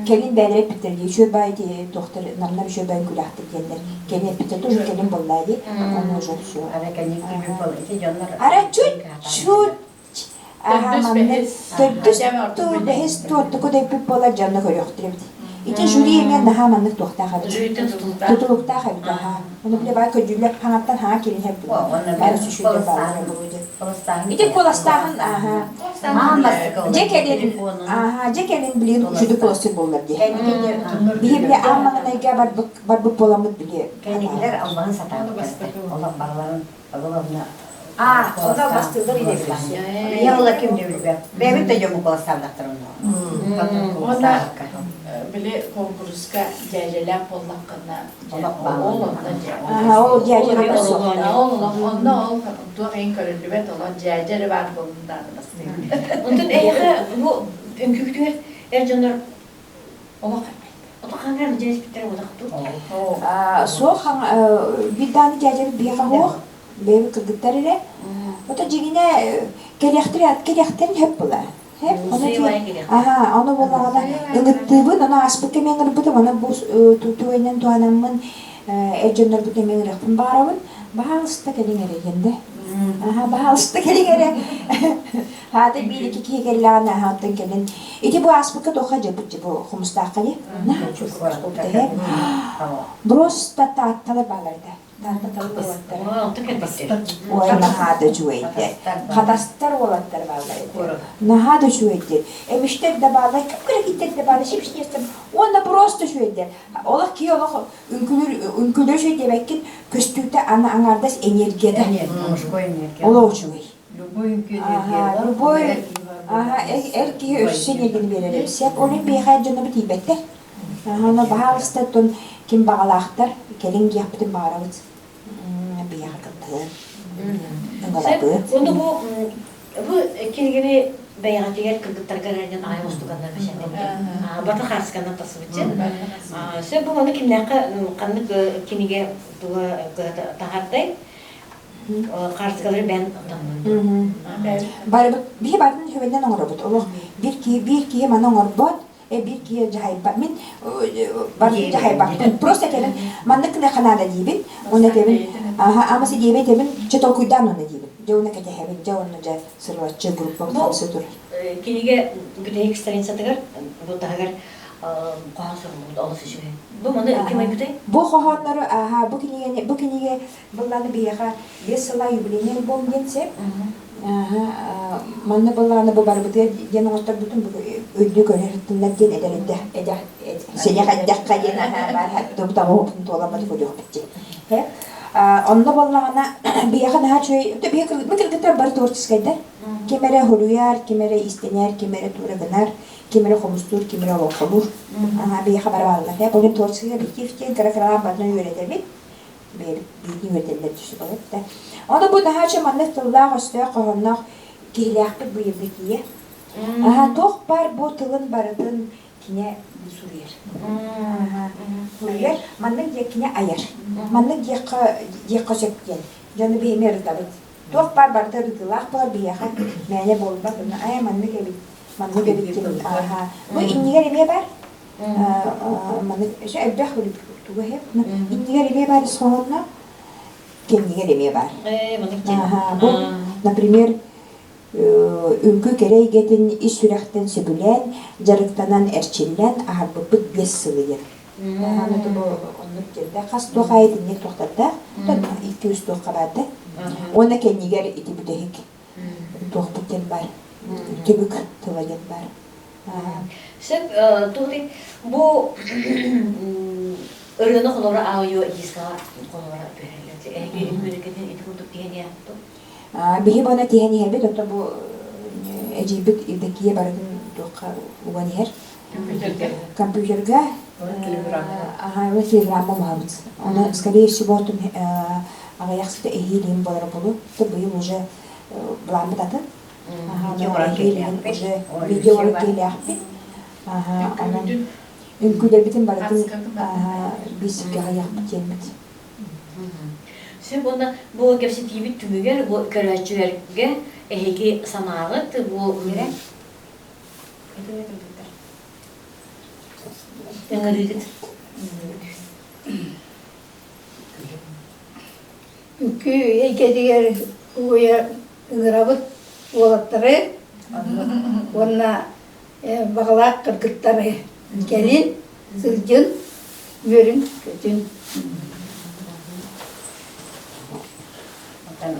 кэлин бэйэлэрэ эппиттэр дии, үчүгэй баай туохтар намнар үчүгэй баай күлээхтэр диэннэр кэлин эппиттэр тоже кэлин буоллаа дии, ону уже все. Ара чуть-чуть Төрдүс бэһис туортуку дөйпүт буолар дьонно көрүөхтэр эбит. Ити жюри эмиэ наһаа маннык туохтаах эбит. Тутулуктаах эбит аһаа. Ону бile баа көрдүүлэр хаҥаттан хаҥа кириһэр бары сүшүлэр бааллар буолуо Ити куоластааһын аһаа. Дьэ кэлин аһаа дьэ кэлин билигин үчүгэй куоластыыр буоллар дии. Биһи бile аан маҥнайга барбыт барбыт буоламмыт били. Кэнникилэр албаһын сатаабыттар. Олох барыларын Аа, онно бастыыллар идэбилэр. Ийэ була ким да билбэт. Бэйэбит да дьоммут куоластаабатахтар онно. Уонна били конкурска дьээдьэлээх буоллаххына ол онно Ол дьээдьэлээх суох. Ол онно ол туох иһин көрүллүбэт олон дьээдьэ эрэ баар буоллун даҕаны бастыыр. Онтон эйиэхэ бу үҥкүүтүгэр эр дьоннор олох Отохаҥар дьээспиттэр отохтуу. Суох биир дааны дьээдьэбит биһиэхэ суох бэйэбит кыргыттар эрэ. Ото дьигинэ кэлиэхтэрин кэлиэхтэрин хөп була. Хөп ону аха ону буоллаҕына ыҥыттыыбын ону ааспыкка эмиэ ыҥырбытым ону бу түгэнинэн туһанаммын эр дьоннорбут эмиэ ыҥырыахпын баҕарабын. Баһаалыста кэлиҥ эрэ диэн да. Аха баһаалыста кэлиҥ эрэ. Хаата биир икки киһи кэллэҕинэ аһааттан кэлин ити бу ааспыкка туохха дьылбыт бу хомустаахха дии Просто таатталар баалар этэ. Таатталар уолаттар. Ой, наһаа да үчүгэйдэр. Хатастар уолаттар бааллар этэ. Наһаа да үчүгэйдэр. Эмиштэр да бааллар, кып-кыракиттэр да бааллар, шипшнестер. Уонна просто үчүгэйдэр. Олох киһи олох үҥкүлүр үҥкүлүр үчүгэй диэбэккин, көстүүтэ аны аҥаардас энергията. Олох үчүгэй. Любой үҥкүү энергиялаах. Любой эр киһи өссө энергияны биэрэр эбит. Сөп, ол иһин биһиэхэ эр дьоннорбут тиийбэттэр. Ону баһаалыста оттон ким баҕалаахтар, кэлиҥ диэхпитин баҕарабыт. Биһиэхэ кыттыһын. Ыҥырабыт. Ону бу бу кинигэни бэйэҕитигэр кыргыттарга эрэнэн аҕай устуганнар бэчээттэммит. Бата хаарысканнан тахсыбыт дьэ. Сөп бу маны кимнээххэ ханнык кинигэ туга таһаардай? Хаартыскалары бэйэн таҥнан. Барыбыт биһи барын хүбэннэн оҥоробут. Олох биир киһи биир киһи маны оҥорбот, биир киһи дьаһайбат. Мин барын дьаһайбаппын. Просто этэбин маннык гыныахха наада диибин. Уонна этэбин аха амасы диэбэ этэбин чэ толкуйдаан уонна диибин. Дьэ уонна кэтэһэбин. Дьэ уонна дьэ сырылаччы группа хамсы турар. Кинигэ бүтэһик страницатыгар бу таһыгар хоһоон суруллубут олус үчүгэй. Бу маны ким айбытай? Бу хоһооннору аха бу кинигэни бу кинигэ Быллааны биһиэхэ биэс сыла юбилейный альбом диэн сеп. Манна быллааны бу барыбытыгар диэн оҥотторбутун бу үрдү көрөр диэн эдэр эдэх сэнэх эдэххэ диэн баар тубутаҕуһуппун туоламматы көрүөхпүт диэн. Онно буоллаҕына биһиэхэ наһаа үчүгэй биһиэхэ кыргыттар бары творческайдар. Ким эрэ хоруйар, ким эрэ истэнэр, ким эрэ тура гынар, ким эрэ хомустуур, ким эрэ олоҥхолуур. Биһиэхэ бары бааллар. Бу творческий коллектив диэн кыра-кыралаан барытын үөрэтэбит. бэйэбит биирдии үөрдэллэр түсү болот да. Ону бу наһаача маннык тыллаах-өстөөх хоһоонноох киһилээхпит бу Евдокия. Аха, туох баар бу тылын барытын кине суруйар. Суруйар. Маннык диэ кине айар. Маннык диэххэ диэххэ сөп диэн. Дьону биһими ырытабыт. Туох баар барыта ырытыылаах буолар биһиэхэ мээнэ буолбат. Онно айа маннык эбит, маннык эбит диэн. Аха. Бу иннигэр эмиэ бар. Маннык өссө элбэх тугу иһэ. Иннигэр эмиэ бар ис хоһоонно кэннигэр эмиэ бар. Аха. Бу, например, Үҥкүү кэрэ эйгэтин ис сүрэхтэн сөбүлээн, дьарыктанан, эрчиллэн аһарбыппыт биэс сыл ийэ. Аны бу оннук диэнтэ хас туох аайы итинник туохтардаах, икки-үс туохха баарда. Уонна кэннигэр ити бүтэһик туохпут диэн баар, түбүк тыла диэн баар. Сөп, тугуй бу ырыаны холобура аудио дискаҕа холобура түһэриллэр. Эһиги үҥкүүнүккүтүн ити курдук тиһэн иһэхту? Биһи бана тиһэн иһэбит, оттон бу эдьиийбит Евдокия барытын туохха уган иһэр. Компьютерга. Аха, телеграмма оҥоһобут. Ону, скорее всего, оттон аҕыйах сыта эһиил буолара буолуо. Быйыл уже былааммыт атын. Уже видео оҥорон киэлээхпит. Онон үҥкүүлэрбитин барытын биисиккэ аҕыйахпыт диэммит. Сөп уонна бу кэпсэтиибит түмүгэр бу көрөөччүлэргэ эһиги санааҕыт бу ыҥырыыгыт. Үҥкүү эйгэтигэр угуйа ыҥырабыт уолаттары уонна баҕалаах кыргыттары кэлин сылдьын үөрүн көтүн Оттон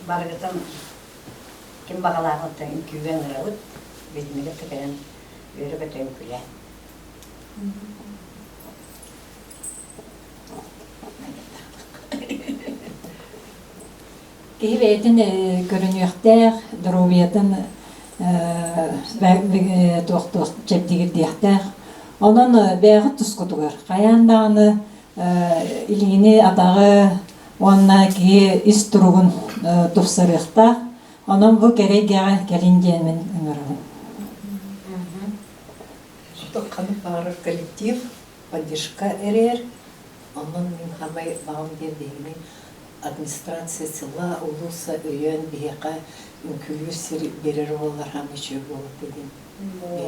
барыгытын ким баҕалаах оттон үҥкүүгэ ыҥырабыт билимигэр кэлэн үөрэ-көтө үҥкүүлээн Киһи бэйэтин көрүнүөхтээх, доруобуйатын туох-туох чэбдигирдиэхтээх. Онон бэйэҕит тускутугар хайаан даҕаны илиини, атаҕы уонна киһи ис туругун тупсарыахтаах. Онон бу кэрэ эйгэҕэ кэлин диэммин ыҥырабын. Ханнык баҕарар коллектив поддержка эрэр. Онон мин хамай баҕам диэн биһигини администрация села улууса өйөөн биһиэхэ үҥкүүлүүр сир биэрэр буоллар хаамыы үчүгэй буолуо этэ диэн.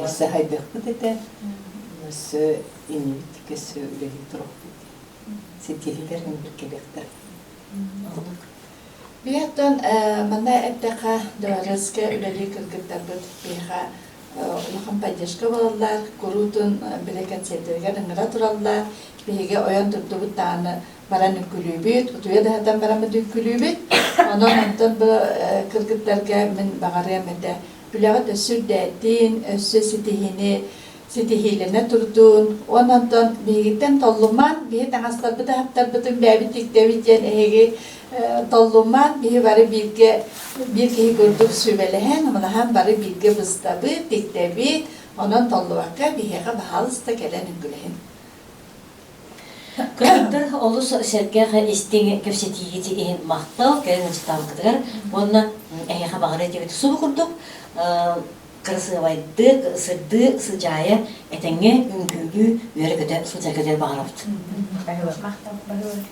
Өссө хайдыахпыт этэ, өссө иннибит өссө үлэлии туруохпут диэн. Ситиһиилэр мин кэлиэхтэрэ. Биһиэттэн манна эттэххэ, Дворецкэ үлэлии кыргыттарбыт биһиэхэ улахан поддержка буолаллар, куруутун били концертэригэр ыҥыра тураллар. Биһиги ойон турдубут даҕаны баран үҥкүлүүбүт, утуйа да сатан бараммыт үҥкүлүүбүт. Онон онтон бу кыргыттарга мин баҕарыам этэ. Үлэҕит өссө үрдээтин, өссө ситиһиини ситиһиилэнэ турдун. Уонна онтон биһигиттэн толлуман, биһи таҥастарбыт аһаптарбытын бэйэбит тиктэбит диэн эһиги толлуман, биһи бары бииргэ биир киһи курдук сүбэлэһэн, ымылаһан бары бииргэ быстабыт, тиктэбит. Онон толлубакка биһиэхэ баһаалыста кэлэн үҥкүлэһин. Кыргыттар олус сэргэх истиҥ кэпсэтиигит иһин махтал, кэлин ычытаабыккытыгар уонна эһиэхэ баҕарыа диэбит субу курдук кырасыабайдык, сырдыы сыдьаайа этэҥҥэ үҥкүүлүү үөрэ-көтө сылдьарга диэн баҕарабыт. Махтал, баһылык.